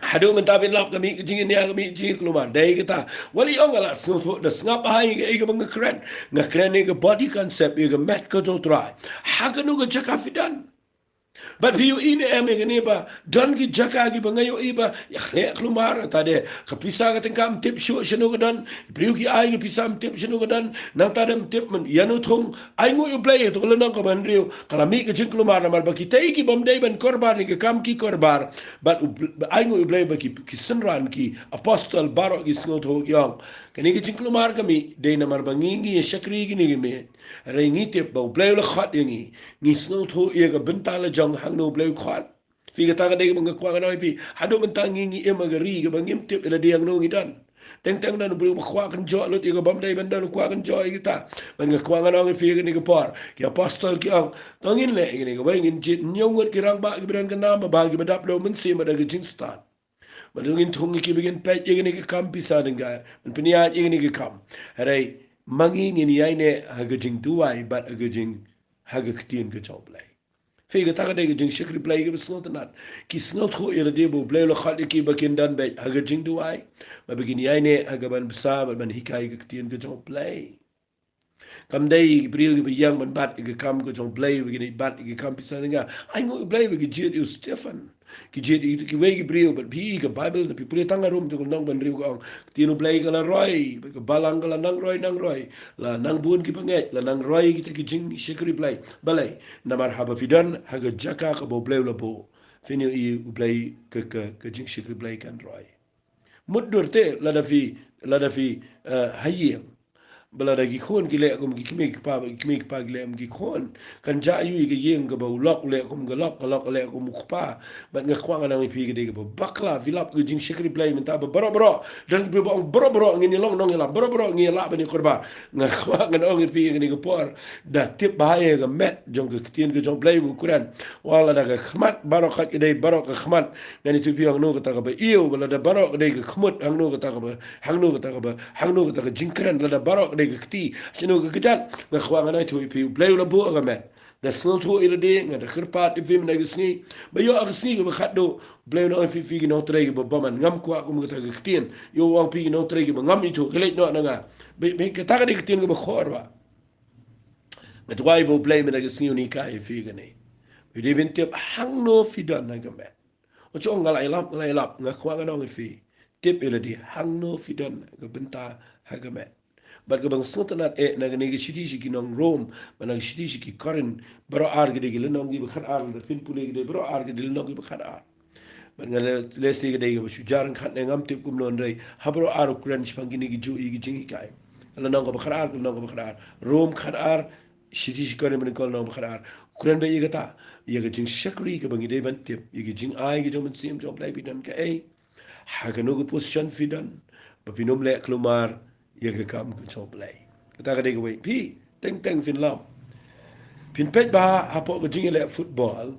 Haduh mynta phin lap ka mih ka jingïania, ka mih ka jingkulmar. Dei kata. Wat la ong nga la sngewthuh, da sngap bha ïa kaei kaba nga kren. Nga kren ïa ka body concept, ïa ka met ka jong U Trai. Ha kano ka jaka phi don? Bad phi ïohi ne em ïa kane ba don ki jaka kiba nga ïohi ba ïa khleh khlumar, nangta de ka pisa ka tyngka ym tip shuh shano ka don, briew ki ai ka pisa ym tip shano ka don, nangta de ym tip man ïano thung. Ainguh ïa U Blei, to ka lynnong kaba hynriew ka la mih ka jingkhlumar namar ba kitei ki bym dei ban korbar ne ka kam ki korbar. Bad U Bl-, ainguh ïa U Blei ba ki, ki synran ki apostol baroh ki sngewthuh ki ong, kane ka jingkhlumar ka mih dei namar ba ngi ngi ïa shakri kine ki miej. Hynrei ngi tip ba U Blei u la khot ïa ngi. Ngi sngewthuh ïa ka bynta la jong hangno U Blei u khot. Phi, kata ka dei kaba nga kwah ngan ong ïa phi. Haduh mynta ngi ngi im ha ka ri kaba ngim tip ïa lade hangno ngi don. Teng teng don u briew ba kwah kynjoh lut ïa ka bym dei ban don, u kwah kynjoh ïa kita. Bad nga kwah ngan ong ïa phi ïa kane ka por, ki apostol ki ong, to ngin leh ïa kane kawei, ngin jied hynñiew ngut ki rangbah kiba don ka nam babha kiba dap da u Mynsiem bad da ka jingstad. Bad ngin thung ïa ki ba ngin peit ïa kane ka kam pisa tyngka, ban pynïaid ïa kane ka kam. Hynrei ma ngi ngin ïaineh ha ka jingduwai bad ha ka jing, ha ka ktien ka jong U Blei. Phi, kata ka dei ka jingshakri Blei kaba sngewtynnat. Ki sngewthuh ïa lade ba U Blei u la khot ïa ki ba kin don beit ha ka jingduwai, bad ba kin ïaineh ha kaban bsa bad ban hikai ka ktien ka jong U Blei. Kam dei ki briew kiba ïeng ban bat ïa ka kam ka jong U Blei, ba kin bat ïa ka kam pisa tyngka. Ainguh ïa U Blei ba ki jied ïa u Stephen, ki jied ïa kiwei ki briew, bad phi, ka Baibl, na phi pule tang harum, to ka lynnong ba hynriew ka ong, ka ktien U Blei ka la roi, bad ka balang ka la nang roi nang roi, la nang bun ki bangeit, la nang roi kita ki jingshakri Blei. Balei? Namar haba phi don ha ka jaka kaba U Blei u la buh, phin ïohi U Blei, ka, ka, ka jingshakri Blei kan roi. Mutdur te lada phi, lada phi, eh, ha ïing. Ba lada ki khun ki leh kum ki kmie ki kpa, ki kmie ki kpa ki leh kum ki khun, kan jah ïa u ïa ka ïing kaba u lok u leh kum ka lok, ka lok ka leh kum u kpa. Bad nga kwah ngan ong ïa phi, ka dei kaba bakla, phi lap ka jingshakri Blei mynta ba baroh baroh, don ki briew ba ong baroh baroh ngin ïa long nongïalam, baroh baroh ngin ïa lah ban ïa korbar. Nga kwah ngan ong ïa phi ïa kane ka por, da tip bha ïa ka met jong ka ktien ka jong U Blei ba u kren. Wat lada ka khmat baroh ka dei baroh ka khmat, ngan ïathuh ïa phi hangno kata kaba ïew, ba lada baroh ka dei ka khmut, hangno kata kaba, hangno kata kaba, hangno kata ka jingkren, lada baroh ka dei ka kti, shano ka kjat. Nga kwah ngan ïathuh ïa phi, U Blei u la buh ha ka met. Da sngewthuh ïa lade, nga da kyrpad ïa phi mynta ka sngi, ba ïoh ha ka sngi kaba khatduh, U Blei un ong ïa phi, phi ki nongtrei kiba bymman, ngam kwah kum kata ka ktien. Ïoh ong phi ki nongtrei kiba ngam ithuh, ki leit noh na nga. Ba, ba kata ka dei ka ktien kaba khor ba. Nga duwai ba U Blei mynta ka sngi un hikai ïa phi kane. Phi dei ban tip hangno phi don ha ka met. Wat shu ong nga la ïalap, nga la ïalap, nga kwah ngan ong ïa phi. Tip ïa lade hangno phi don ha ka bynta ha ka met. Bad kaba nga sngewtynnat eh, na kane ka shithi sha ki nong Rom, bad na ka shithi sha ki Korinth, baroh ar ki dei ki lynnong kiba khatar, lada phin pule ki dei baroh ar ki dei lynnong kiba khatar. Bad nga leh, leh sha ka dei kaba shu jar ryngkat ne ngam tip kumno, hynrei ha baroh ar u kren shaphang kine ki juh ïa ki jinghikai. Lynnong kaba khatar, lynnong kaba khatar. Rom khatar, shithi sha ki Korinth, lynnong kaba khatar. U kren beit ïa kata, ïa ka jingshakri kaba ngi dei ban tip, ïa ka jingai ka jong U Mynsiem jong U Blei, phi don kaei. Ha kano ka position phi don, ba phin ym leh khlumar ïa ka kam ka jong U Blei. Kata ka dei kawei. Phi, teng teng phin lap. Phin peit bha hapoh ka jingïaleh football,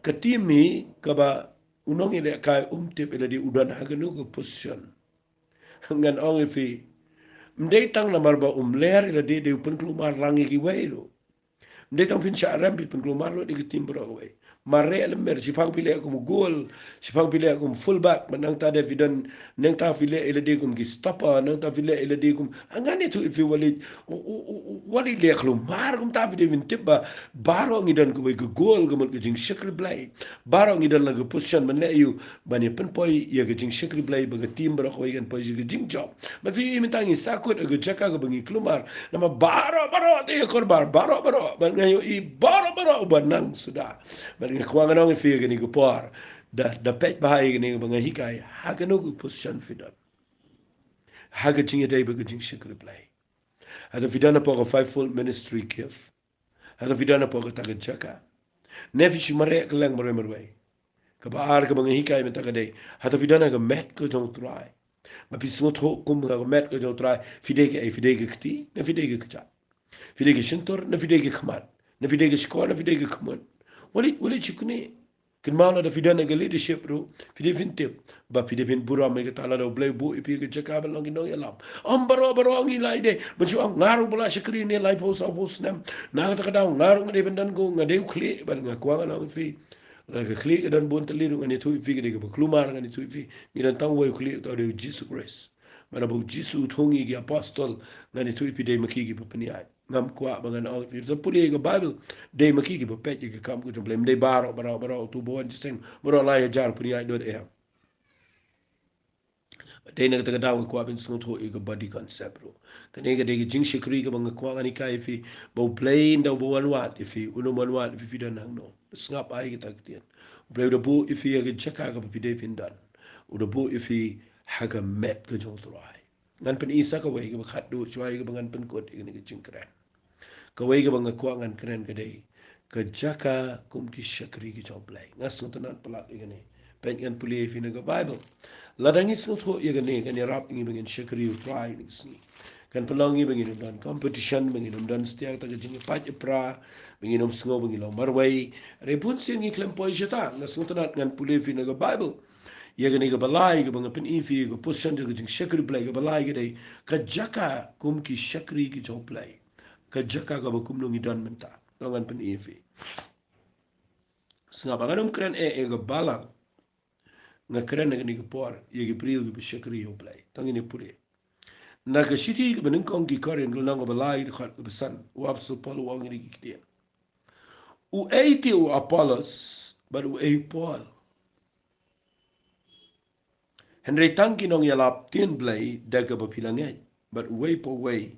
ka team hi kaba u nongïalehkai um tip ïa lade u don ha kano ka position. Ngan ong ïa phi, ym dei tang namar ba um ler ïa lade, dei u pynkhlumar lang ïa kiwei ruh. Ym dei tang phin shah rem phi pynkhlumar lut ïa ka team baroh kawei. Mareh lem mer, shiphang phi leh kum u goal, shiphang phi leh kum fullback, bad nangta de phi don, nangta phi leh ïa lade kum ki stopper, nangta phi leh ïa lade kum, ngan ïathuh ïa phi, wat leh, u, u, u, u, wat leh khlumar kumta. Phi dei phin tip ba baroh ngi don kawei ka goal, ka mut ka jingshakri Blei. Baroh ngi don la ka position ban leh ïa u, ban ïa pynpoi ïa ka jingshakri Blei, ba ka team baroh kawei kan poi sha ka jingjop. Bad phi ïohi mynta ngi sahkut ha ka jaka kaba ngi khlumar. Namar baroh baroh te ïa korbar, baroh baroh. Bad nga ïohi baroh baroh uba nang suda. Bad nga kwah ngan ong ïa phi ïa kane ka por, da, da peit bha ïa kane kaba nga hikai, ha kano ka position phi don ha ka jingïadei bad ka jingshakri Blei. Hato phi don hapoh ka fivefold ministry gift? Hato phi don hapoh kata ka jaka? Ne phi shu mareh kylleng marwei marwei? Kaba ar kaba nga hikai mynta ka dei, hato phi don ha ka met ka jong U Trai? Ba phi sngewthuh kum ha ka met ka jong U Trai, phi dei kaei, phi dei ka kti ne phi dei ka kjat? Phi dei ka shyntur ne phi dei ka khmat? Ne phi dei ka shkor ne phi dei ka khmut? Wat leh, wat leh shukne. Kynmaw lada phi don ha ka leadership ruh, phi dei phin tip ba phi dei phin burom ïa kata lada U Blei u buh ïa phi ha ka jaka ban long ki nongïalam. Ym baroh baroh ngi lah ïadei. Ban shu ong nga ruh ba la shakri ne laiphew sawphew snem, na kata ka daw nga ruh nga dei ban don ko, nga dei u khlieh. Bad nga kwah ngan ong ïa phi, lada ka khlieh ka don bun tylli ruh, ngan ïathuh ïa phi, ka dei kaba khlumar, ngan ïathuh ïa phi. Ngi don tang uwei u khlieh, uta u dei U Jisu Khrist. Bad haba U Jisu u thung ïa ki apostol, ngan ïathuh ïa phi, dei ma ki kiba pynïaid. Ngam kwah ba ngan ong ïa phi, to pule ïa ka Bible. Dei ma ki kiba peit ïa ka kam ka jong U Blei, ym dei baroh, baroh, baroh uto ba wan jingïaseng, baroh lai hajar pynïaid dot em. Dei na kata ka daw nga kwah ban sngewthuh ïa ka body concept ruh. Kane ka dei ka jingshakri kaba nga kwah ngan hikai ïa phi, ba U Blei ynda uba wan wad ïa phi, un ym wan wad ïa phi phi don hangno. Sngap ai kata ka ktien. U Blei u da buh ïa phi ha ka jaka kaba phi dei phin don. U da buh ïa phi ha ka met ka jong U Trai. Ngan pyni sa kawei kaba khatduh shuwa ïa kaba ngan pynkut ïa kane ka jingkren. Kawei kaba nga kwah ngan kren ka dei ka jaka kum ki shakri ki jong U Blei. Nga sngewtynnat palat ïa kane. Peit ngan pule ïa phi na ka Bible. Lada ngi sngewthuh ïa kane, kan ïarap ïa ngi ba ngin shakri U Trai ïa kane ka sngi. Kan pynlong ïa ngi ba ngin ym don competition, ba ngin ym don satia kata ka jingïapait ïapra, ba ngin ym sngew ba ngi long marwei. Hynrei bun sien ngi khlem poi shata. Nga sngewtynnat ngan pule ïa phi na ka Bible. Ïa kane kaba lai kaba nga pyni ïa phi, ka position jong ka jingshakri Blei, kaba lai ka dei ka jaka kum ki shakri ki jong U Blei. Ka jaka kaba kumno ngi don mynta. To ngan pyni ïa phi. Sngap, ngan ym kren eh ïa ka balang. Nga kren ha kane ka por ïa ki briew kiba shakri ïa U Blei. To ngin ïa pule. Na ka shithi kaba nyngkong ki Korinth, ka lynnong kaba lai, dkhot kaba san, u apostol Paul u ong kine ki ktien. Uei te u Apollos, bad uei u Paul? Hynrei tang ki nongïalap ktien Blei da kaba phi la ngeit, bad uwei pa uwei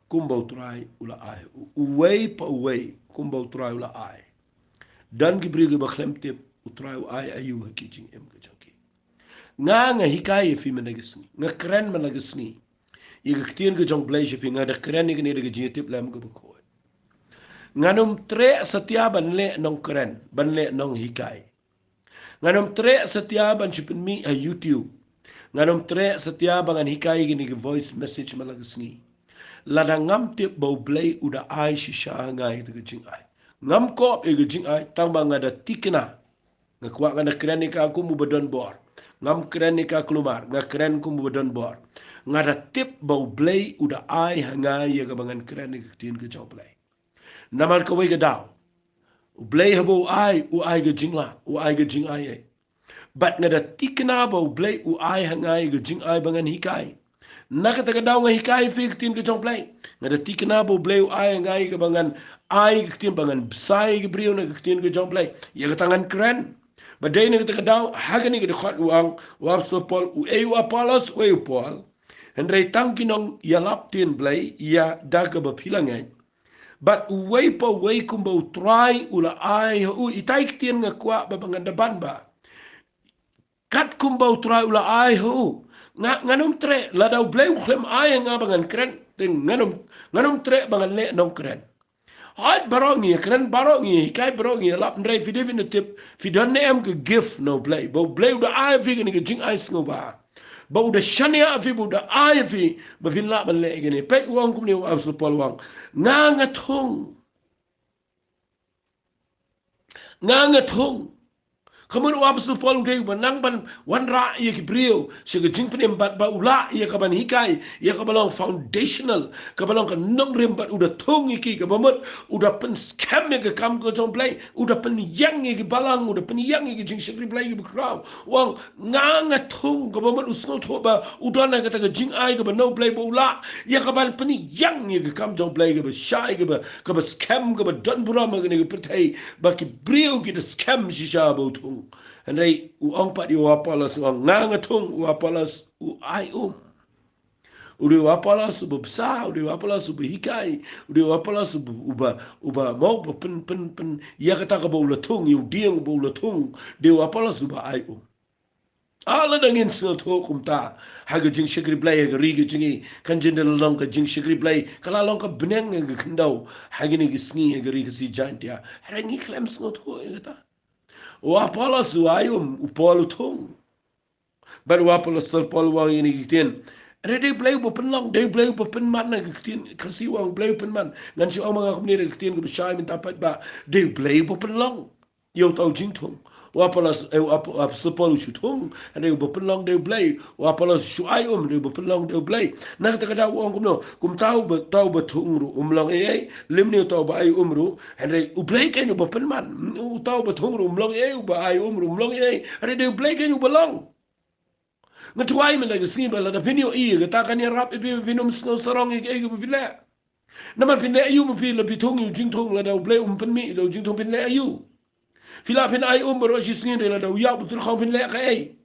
kumba U Trai u la ai. U-, uwei pa uwei kumba U Trai u la ai. Don ki briew kiba khlem tip U Trai u ai aïu ha ki jingim ka jong ki. Nga, nga hikai ïa phi mynta ka sngi, nga kren mynta ka sngi ïa ka ktien ka jong U Blei sha phi, nga da kren ïa kane da ka jingïatiplem kaba khuid. Ngan ym treh satia ban leh nongkren, ban leh nonghikai. Ngan ym treh satia ban shu pynmih ha YouTube. Ngan ym treh satia ba ngan hikai kine ki voice message man la ka sngi, lada ngam tip ba U Blei u da ai shisha ha nga ïa ka jingai. Ngam kop ïa ka jingai tang ba nga da thikna. Nga kwah ngan da kren ïa ka kum uba don bor. Ngam kren ïa ka kulmar, nga kren kum uba don bor. Nga da tip ba U Blei u da ai ha nga ïa kaba ngan kren ïa ka ktien ka jong U Blei. Namar kawei ka daw, U Blei haba u ai, u ai ka jinglah, u ai ka jingai. Bad nga da thikna ba U Blei u ai ha nga ïa ka jingai ba ngan hikai. Na kata ka daw nga hikai ïa phi ka ktien ka jong U Blei. Nga da thikna ba U Blei u ai ha nga ïa kaba ngan ai ka ktien, ba ngan bsa ïa ki briew na ka ktien ka jong U Blei. Ïa kata ngan kren. Bad dei na kata ka daw, ha kane ka dkhot u ong u apostol Paul, uei u Apollos, uei u Paul? Hynrei tang ki nongïalap ktien Blei, ïa da kaba phi la ngeit. Bad uwei pa uwei kumba U Trai u la ai ha u. Itai ktien nga kwah ba, ba ngan da ban ba. Kat kumba U Trai u la ai ha u. Nga, ngan ym treh, lada U Blei u khlem ai ha nga ba ngan kren, te ngan ym, ngan ym treh ba ngan leh nongkren. Hooid, baroh ngi kren, baroh ngi hikai, baroh ngi lap, hynrei phi dei phin da tip, phi don ne em ka gift na U Blei, ba U Blei u da ai phi kane ka jingai sngewbha. Ba u da shaniah phi, ba u da ai phi, ba phin lah ban leh kane. Peit u ong kumne u apostol Paul u ong. Nga, nga thung. Nga, nga thung. Ka mut u apostol Paul u dei uba nang ban wanrah ïa ki briew sha ka jingpynim bad ba u lah ïa ka ban hikai, ïa kaba long foundational, kaba long ka nongrim, bad u da thung ïa ki, kaba mut u da pynskhem ïa ka kam ka jong U Blei, u da pynïeng ïa ki balang, u da pynïeng ïa ki jingshakri Blei kiba khraw. U ong nga, nga thung, kaba mut u sngewthuh ba u don ha kata ka jingai kaba na U Blei ba u lah ïa ka ban pynïeng ïa ka kam jong U Blei kaba shai, kaba, kaba skhem, kaba don burom ha kane ka pyrthei, ba ki briew ki da skhem shisha ba u thung. Hynrei u ong pat ïa u Apollos, u ong nga, nga thung, u Apollos u ai um. U dei u Apollos uba bsa, u dei u Apollos uba hikai, u dei u Apollos uba, uba, uba mo, uba pyn, pyn, pyn, ïa kata kaba u la thung, ïa u dieng uba u la thung, dei u Apollos uba ai um. Ah, lada ngin sngewthuh kumta ha ka jingshakri Blei ha ka ri ka jong ngi, kan jin da la long ka jingshakri Blei, ka la long ka bneng ha ka khyndew ha kine ki sngi ha ka ri Khasi Jaiñtia. Hynrei ngi khlem sngewthuh ïa kata. U Apollos u ai um, u Paul u thung. Bad u apostol Paul u ong ïa kine ki ktien. Hynrei dei U Blei uba pynlong, dei U Blei uba pynman, na ka ktien Khasi u ong Blei u pynman. Ngan shu ong ma nga kumne da ka ktien kaba shai mynta pat ba dei U Blei uba pynlong ïa uta u jingthung. U Apollos, eh, u ap-, apostol Paul u shu thung, hynrei uba pynlong dei U Blei. U Apollos u shu ai um, hynrei uba pynlong dei U Blei. Na kata ka daw u ong kumno, kumta uba, uta uba thung ruh um long ei ei, lymne uta uba ai um ruh, hynrei U Blei keiñ uba pynman. Uta uba thung ruh um long ei ei, uba ai um ruh um long ei ei, hynrei dei U Blei keiñ uba long. Nga tharai mynta ka sngi ba lada phin ïohi ïa kata kan ïarap ïa phi ba phin ym sngew sarong ïa kaei kaba phi leh. Namar phin leh aïu ma phi, la phi thung ïa u jingthung, lada u Blei um pynmih ïa u jingthung, phin leh aïu? Phi lah phin ai um baroh shi sngi, hynrei lada u ïap u tyrkhong, phin leh kaei?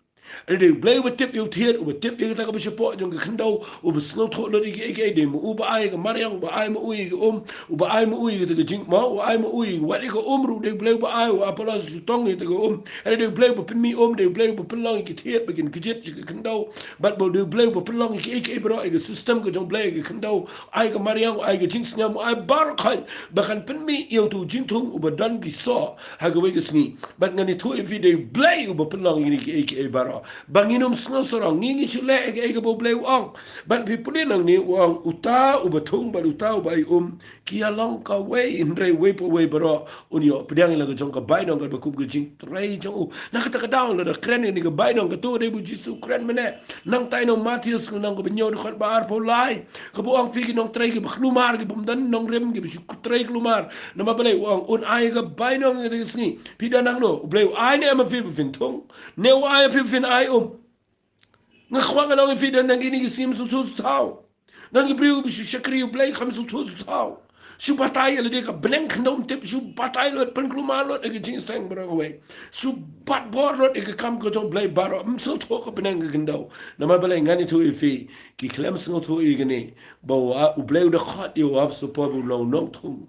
Hynrei dei u Blei uba tip ïa u thied, uba tip ïa kata kaba shapoh jong ka khyndew, uba sngewthuh lut ïa kiei kiei. Dei ma u ba ai ka mariang, uba ai ma u ïa ka um, uba ai ma u ïa kata ka jingmut, uba ai ma u ïa ka, wat ïa ka um ruh dei u Blei uba ai. U Apollos u tong ïa kata ka um. Hynrei dei u Blei uba pynmih um, dei u Blei uba pynlong ïa ki thied ba kin kjit sha ka khyndew. Bad ba dei u Blei uba pynlong ïa kiei kiei baroh, ïa ka system ka jong u Blei ïa ka khyndew. Ai ka mariang, ai ka jingsngewbha, ai baroh khoit ba kan pynmih ïa uto u jingthung uba don ki soh ha kawei ka sngi. Bad ngan ïathuh ïa phi, dei u Blei uba pynlong ïa kiei kiei baroh. Ba ngin ym sngewsarong, ngi, ngi shu leh ïa kaei kaba u Blei u ong. Bad phi pule nangne, u ong, uta uba thung bad uta uba ai um, ki ïalong kawei, hynrei uwei pa uwei baroh un ïoh pdiang ïa la ka jong ka bainong kaba kum ka jingtrei jong u. Na kata ka daw, lada kren ïa kane ka bainong, kato ka dei ba u Jisu u kren mynne. Nangta ïa u Mathaios ka lynnong kaba hynñiew, dkhot ba arphew lai, kaba ong, phi ki nongtrei kiba khlumar, ki bym don nongrim, kiba shu trei khlumar. Namar balei? U ong un ai ka bainong ïa kata ka sngi. Phi don hangno? U Blei u ai ne em ïa phi ba phin thung? Ne u ai ïa phi ba phin ai um? Nga kwah ngan ong ïa phi, don ha kine ki sngi, ym sngewthuh sngewthaw. Don ki briew ba shu shakri ïa u Blei, kam sngewthuh sngewthaw. Shu batai ïa lade, ka bneng khyndew ym tip, shu batai lut, pynkhlumar lut ïa ka jingïaseng baroh kawei. Shu bat bor lut ïa ka kam ka jong u Blei baroh, ym sngewthuh ka bneng ka khyndew. Namar balei? Ngan ïathuh ïa phi, ki khlem sngewthuh ïa kane, ba u, u Blei u da khot ïa u apostol ba u long u nongthung.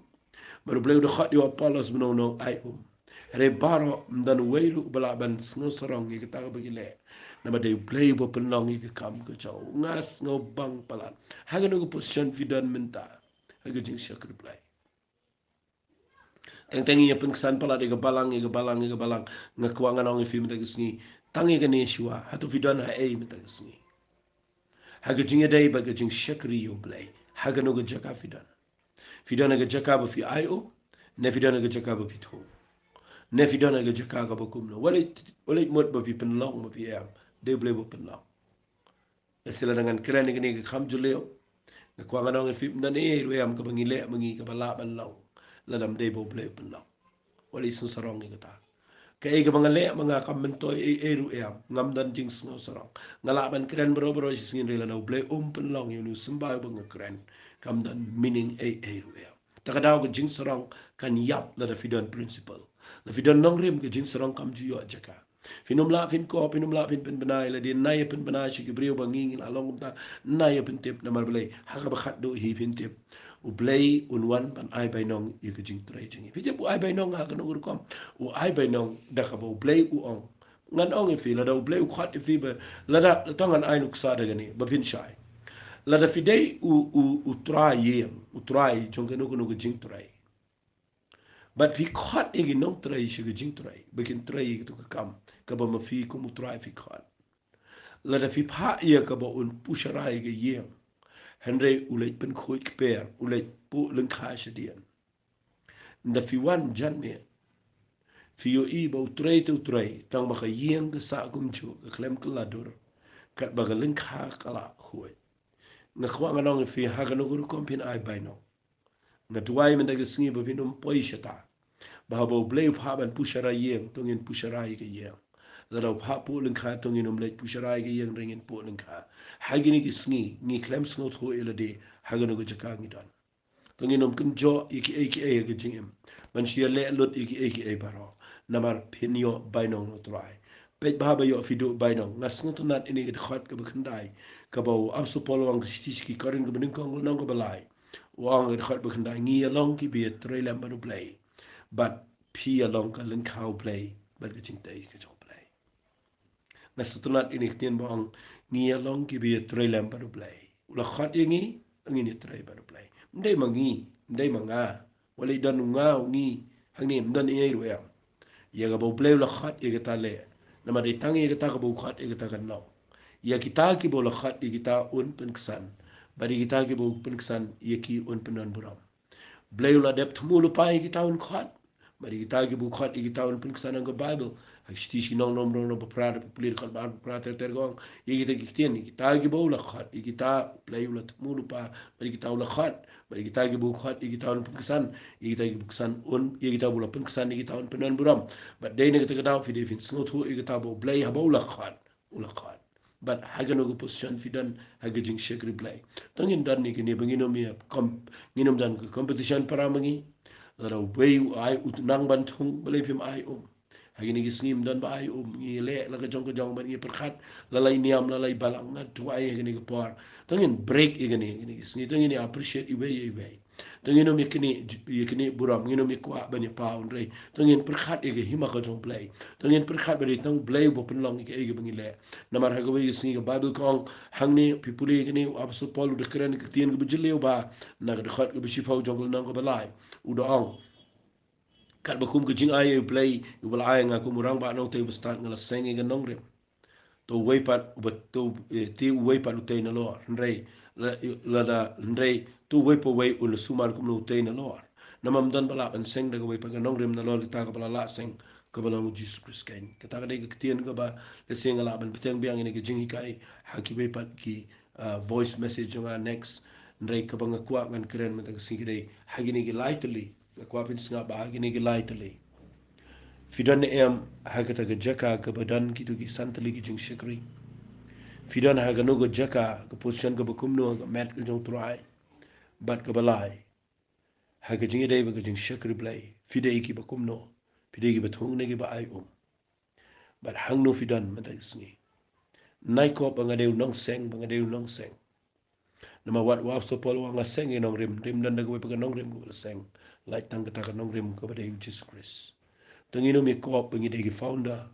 Bad u Blei u da khot ïa u Apollos ba u long u nongai um. Hynrei baroh, ym don uwei ruh uba lah ban sngewsarong ïa kata kaba ki leh. Namar dei u Blei uba pynlong ïa ka kam ka jong u. Nga sngewbang palat. Ha kano ka position phi don mynta ha ka jingshakri Blei? Teng teng ïa pynksan palat ïa ka balang, ïa ka balang, ïa ka balang. Nga kwah ngan ong ïa phi mynta ka sngi, tang ïa kane shuwa, hato phi don ha ei mynta ka sngi? Ha ka jingïadei bad ka jingshakri ïa u Blei, ha kano ka jaka phi don? Phi don ha ka jaka ba phi ai um, ne phi don ha ka jaka ba phi thung? Ne phi don ha ka jaka kaba kumno? Wat leit, wat leit mut ba phi pynlong, ba phi em. Dei u Blei ba pynlong. Lehse lada ngan kren ïa kane ka kham jylliew, nga kwah ngan ong ïa phi, ym don ei ei ruh em kaba ngi leh ma ngi kaba lah ban long lada ym dei ba u Blei u pynlong. Wat leit sngewsarong ïa kata. Kaei kaba nga leh ma nga kam myntoi ei ei ruh em, ngam don jingsngewsarong. Nga lah ban kren baroh baroh shi sngi, hynrei lada u Blei um pynlong ïa une u symbai uba nga kren, kam don meaning ei ei ruh em. Ta ka daw ka jingsarong kan ïap lada phi don principle. Lada phi don nongrim, ka jingsarong kam ju ïoh jaka. Phin ym lah phin kop, phin ym lah phin pynbna ïa lade, nai ïa pynbna sha ki briew ba ngi ngi la long kumta, nai ïa pyntip, namar balei? Ha kaba khatduh hi phin tip, u Blei un wan ban ai bainong ïa ka jingtrei jong ngi. Phi tip u ai bainong ha kano ka rukom? U ai bainong da kaba u Blei u ong. Ngan ong ïa phi, lada u Blei u khot ïa phi ba, lada, to ngan ai nuksa da kane ba phin shai. Lada phi dei u, u, u trai ïing, u trai jong kano kano ka jingtrei, bad phi khot ïa ki nongtrei sha ka jingtrei ba kin trei ïa kato ka kam kaba ma phi kum u trai phi khot. Lada phi phah ïa kaba un pushara ïa ka ïing, hynrei u leit pynkhuid kper, u leit puh lyngkha shadien. Ynda phi wan janmiet, phi ïohi ba u trei te u trei, tang ba ka ïing ka sah kumjuh, ka khlem kylla dur, katba ka lyngkha ka la khuid. Nga kwah ngan ong ïa phi, ha kano ka rukom phin ai bainong. Nga duwai mynta ka sngi ba phin ym poi shata. Ba haba u Blei u phah ban pushara ïing, to ngin pushara ïa ka ïing. Lada u phah puh lyngkha, to ngin ym leit pushara ïa ka ïing, hynrei ngin puh lyngkha. Ha kine ki sngi, ngi khlem sngewthuh ïa lade ha kano ka jaka ngi don. To ngin ym kynjoh ïa kiei kiei ha ka jingim ban shu ïaleh lut ïa kiei kiei baroh. Namar phin ïoh bainong na u Trai. Peit ba haba ïoh phi duh bainong. Nga sngewtynnat ïa kane ka dkhot kaba khyndai, kaba u apostol Paul u ong sha ki Korinth kaba nyngkong, lynnong kaba lai. U ong ha ka dkhot ba khyndai, ngi ïalong kiba ïatrei lem bad u Blei, bad phi ïalong ka lyngkha u Blei bad ka jingtei ka jong u Blei. Nga sngewtynnat ïa kane ka ktien ba ong, ngi ïalong kiba ïatrei lem bad u Blei. U la khot ïa ngi, ngin ïatrei bad u Blei. Ym dei ma ngi, ym dei ma nga. Wat leit don u nga u ngi hangne, ym don ei ei ruh em. Ïa kaba u Blei u la khot, ïa kata leh. Namar dei tang ïa kata kaba u khot, ïa kata kan long. Ïa kita kiba u la khot, ïa kita un pynksan. Bad ïa kita kiba u pynksan, ïa ki un pyndonburom. Blei u la dep thmu lypa ïa kita un khot. Bad ïa kita kiba u khot, ïa kita un pynksan. Ong ka Baibl ha ka shithi Shnong Nongrum lynnong ba phra, dkhot ba phra ter ter ka ong, ïa kita ki ktien, ïa kita kiba u la khot, ïa kita Blei u la thmu lypa, bad ïa kita u la khot, bad ïa kita kiba u khot, ïa kita un pynksan, ïa kita kiba u ksan un, ïa kita ba u la pynksan, ïa kita un pyndonburom. Bad dei na kata ka daw phi dei phin sngewthuh ïa kata ba u Blei haba u la khot, u la khot. Bad ha kano ka position phi don ha ka jingshakri Blei. To ngin don ïa kine ba ngin ym ïa kom, ngin ym don ka competition para ma ngi. Lada uwei u ai u nang ban thung, balei phim ai um? Ha kine ki sngi ym don ba ai um, ngi leh la ka jong ka jong bad ngi pyrkhat la lai niam la lai balang. Nga duwai ha kine ki por to ngin break ïa kine, kine ki sngi to ngin ïa appreciate iwei ïa iwei. To ngin ym ïa kine, ïa kine burom, ngin ym ïa kwah ban ïa paw, hynrei to ngin pyrkhat ïa ka hima ka jong Blei. To ngin pyrkhat ba dei tang Blei uba pynlong ïa kaei kaba ngi leh. Namar ha kawei ka sngi ka Baibl ka ong hangne, phi pule ïa kane, u Apostol Paul u da kren ka ktien kaba jylliew bha na ka dkhot kaba shiphew jong ka lynnong kaba lai. U da ong, katba kum ka jingai ïa u Blei uba la ai ïa nga kum u rangbah nongtei uba stad, nga la seng ïa ka nongrim. To uwei pat uba, to, eh, te uwei pat u tei nalor. Hynrei la, lada, hynrei to uwei pa uwei u la sumar kumno u tei nalor. Namar ym don ba lah ban seng da kawei pat ka nongrim nalor kita kaba la lah seng, kaba long u Jisu Khrist keiñ. Kata ka dei ka ktien kaba lehse nga lah ban bteng biang ïa kane ka jinghikai ha kiwei pat ki, ah, voice message jong nga next. Hynrei kaba nga kwah ngan kren mynta ka sngi ka dei ha kine ki lai tylli. Nga kwah phin sngap ba ha kine ki lai tylli phi don ne em ha kata ka jaka kaba don kito ki san tylli ki jingshakri. Phi don ha kano ka jaka, ka position kaba kumno ha ka met ka jong u Trai. Bad kaba lai, ha ka jingïadei bad ka jingshakri Blei, phi dei kiba kumno? Phi dei kiba thung ne kiba ai um? Bad hangno phi don mynta ka sngi? Nai kop ba nga dei u nongseng, ba nga dei u nongseng. Namar wat u Apostol Paul u ong nga seng ïa ka nongrim, rim don da kawei pat ka nongrim kaba la seng. Lait tang kata ka nongrim kaba dei u Jisu Khrist. To ngin ym ïa kop ba ngi dei ki founder.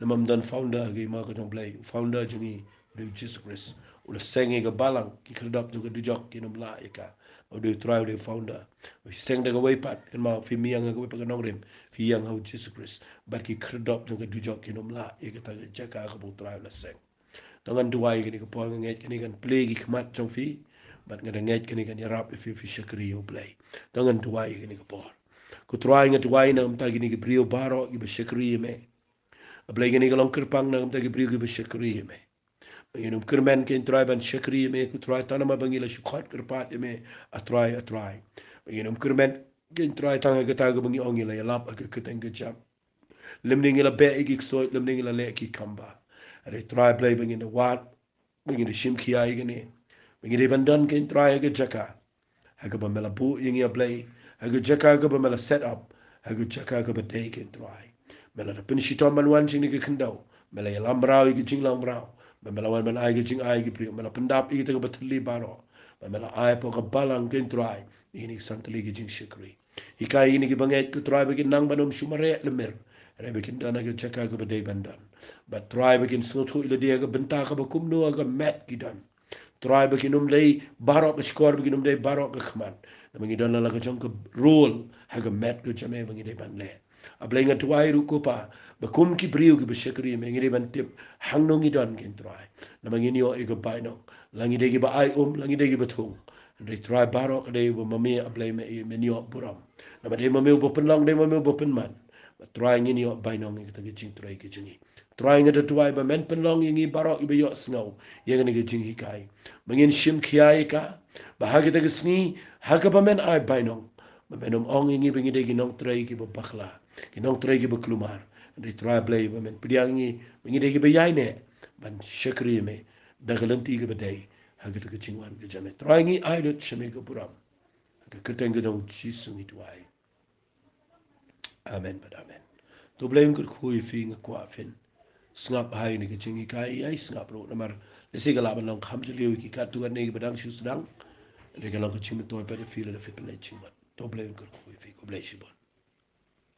Namar ym don founder ha ka hima ka jong u Blei. U founder jong ngi u dei u Jisu Khrist. U la seng ïa ka balang, ki khyrdop jong ka dujok kin ym lah ïa ka. U dei u Trai u dei u founder. Phi seng da kawei pat, kynmaw, phim ïeng ha kawei pat ka nongrim, phi ïeng ha u Jisu Khrist. Bad ki khyrdop jong ka dujok kin ym lah ïa kata ka jaka kaba u Trai u la seng. To ngan duwai kane ka por, nga ngeit kane kan plie ki khmat jong phi. Bad nga da ngeit kane kan ïarap ïa phi, phi shakri ïa u Blei. To ngan duwai kane ka por. Ko Trai, nga duwai na ka bynta kine ki briew baroh kiba shakri ïa me. A Blei, kane ka long kyrpang na ka bynta ki briew kiba shakri ïa me. Ba ngin ym kyrmen, ko Trai, ban shakri ïa me, ko Trai, tang namar ba ngi la shu khot kyrpad ïa me, A Trai, A Trai. Ba ngin ym kyrmen, ko Trai, tang ha kata kaba ngi ong ngi la ïalap ha ka kyrteng ka jam. Lymne ngi la beh ïa ki ksuid, lymne ngi la leh ki kam bha. Hynrei Trai Blei, ba ngin da wad, ba ngin da shim khia ïa kane, ba ngi dei ban don, ko Trai, ha ka jaka ha kaba me la buh ïa ngi, A Blei, ha ka jaka kaba me la set up, ha ka jaka kaba dei, ko Trai. Me la da pynshitom ban wan sha kane ka khyndew, me la ïalam mraw ïa ka jinglong mraw, ba me la wan ban ai ka jingai ïa ki briew, me la pyndap ïa kita kiba thylli baroh, ba me la ai hapoh ka balang, ko Trai, ïa kine ki san tylli ki jingshakri. Hikai ïa kine kiba ngeit, ko Trai, ba kin nang ban ym shu mareh lymmer, hynrei ba kin don ha ka jaka kaba dei ban don. Bad Trai, ba kin sngewthuh ïa lade ha ka bynta kaba kumno ha ka met ki don. Trai, ba kin ym dei baroh ka shkor, ba kin ym dei baroh ka khmat. Namar ngi don la la ka jong ka role ha ka met ka jong me ba ngi dei ban leh. A Blei, nga duwai ruh, ko Pa, ba kum ki briew kiba shakri ïa me, ngi dei ban tip hangno ngi don, ko Trai. Namar ngin ïoh ïa ka bainong, la ngi dei kiba ai um, la ngi dei kiba thung. Hynrei Trai, baroh ka dei ba ma me, A Blei, me, men ïoh burom. Namar dei ma me uba pynlong, dei ma me uba pynman. Bad Trai, ngin ïoh bainong ïa kata ka jingtrei ka jong ngi. Trai, nga da duwai ba men pynlong ïa ngi baroh kiba ïohsngew ïa kane ka jinghikai, ba ngin shim khia ïa ka, ba ha kata ka sngi, ha kaba men ai bainong, ba men ym ong ïa ngi ba ngi dei ki nongtrei kiba bakla, ki nongtrei kiba kulmar. Hynrei Trai Blei, ba men pdiang ïa ngi ba ngi dei kiba ïaineh ban shakri ïa me da ka lynti kaba dei ha kata ka jingwan ka jong me. Trai, ngi ai lut sha me ka burom. Ha ka kyrteng ka jong u Jisu ngi duwai. Amen bad amen. To Blei un kyrkhu ïa phi. Nga kwah phin sngap ha kane ka jinghikai, ïai sngap ruh, namar lehse ka lah ban long kham jylliew ïa ki katto katne kiba dang shu sdang. Hynrei ka long ka jingmyntoi pat ïa phi lada phi pynleit jingmut. To Blei un kyrkhu ïa phi. Khublei shibun.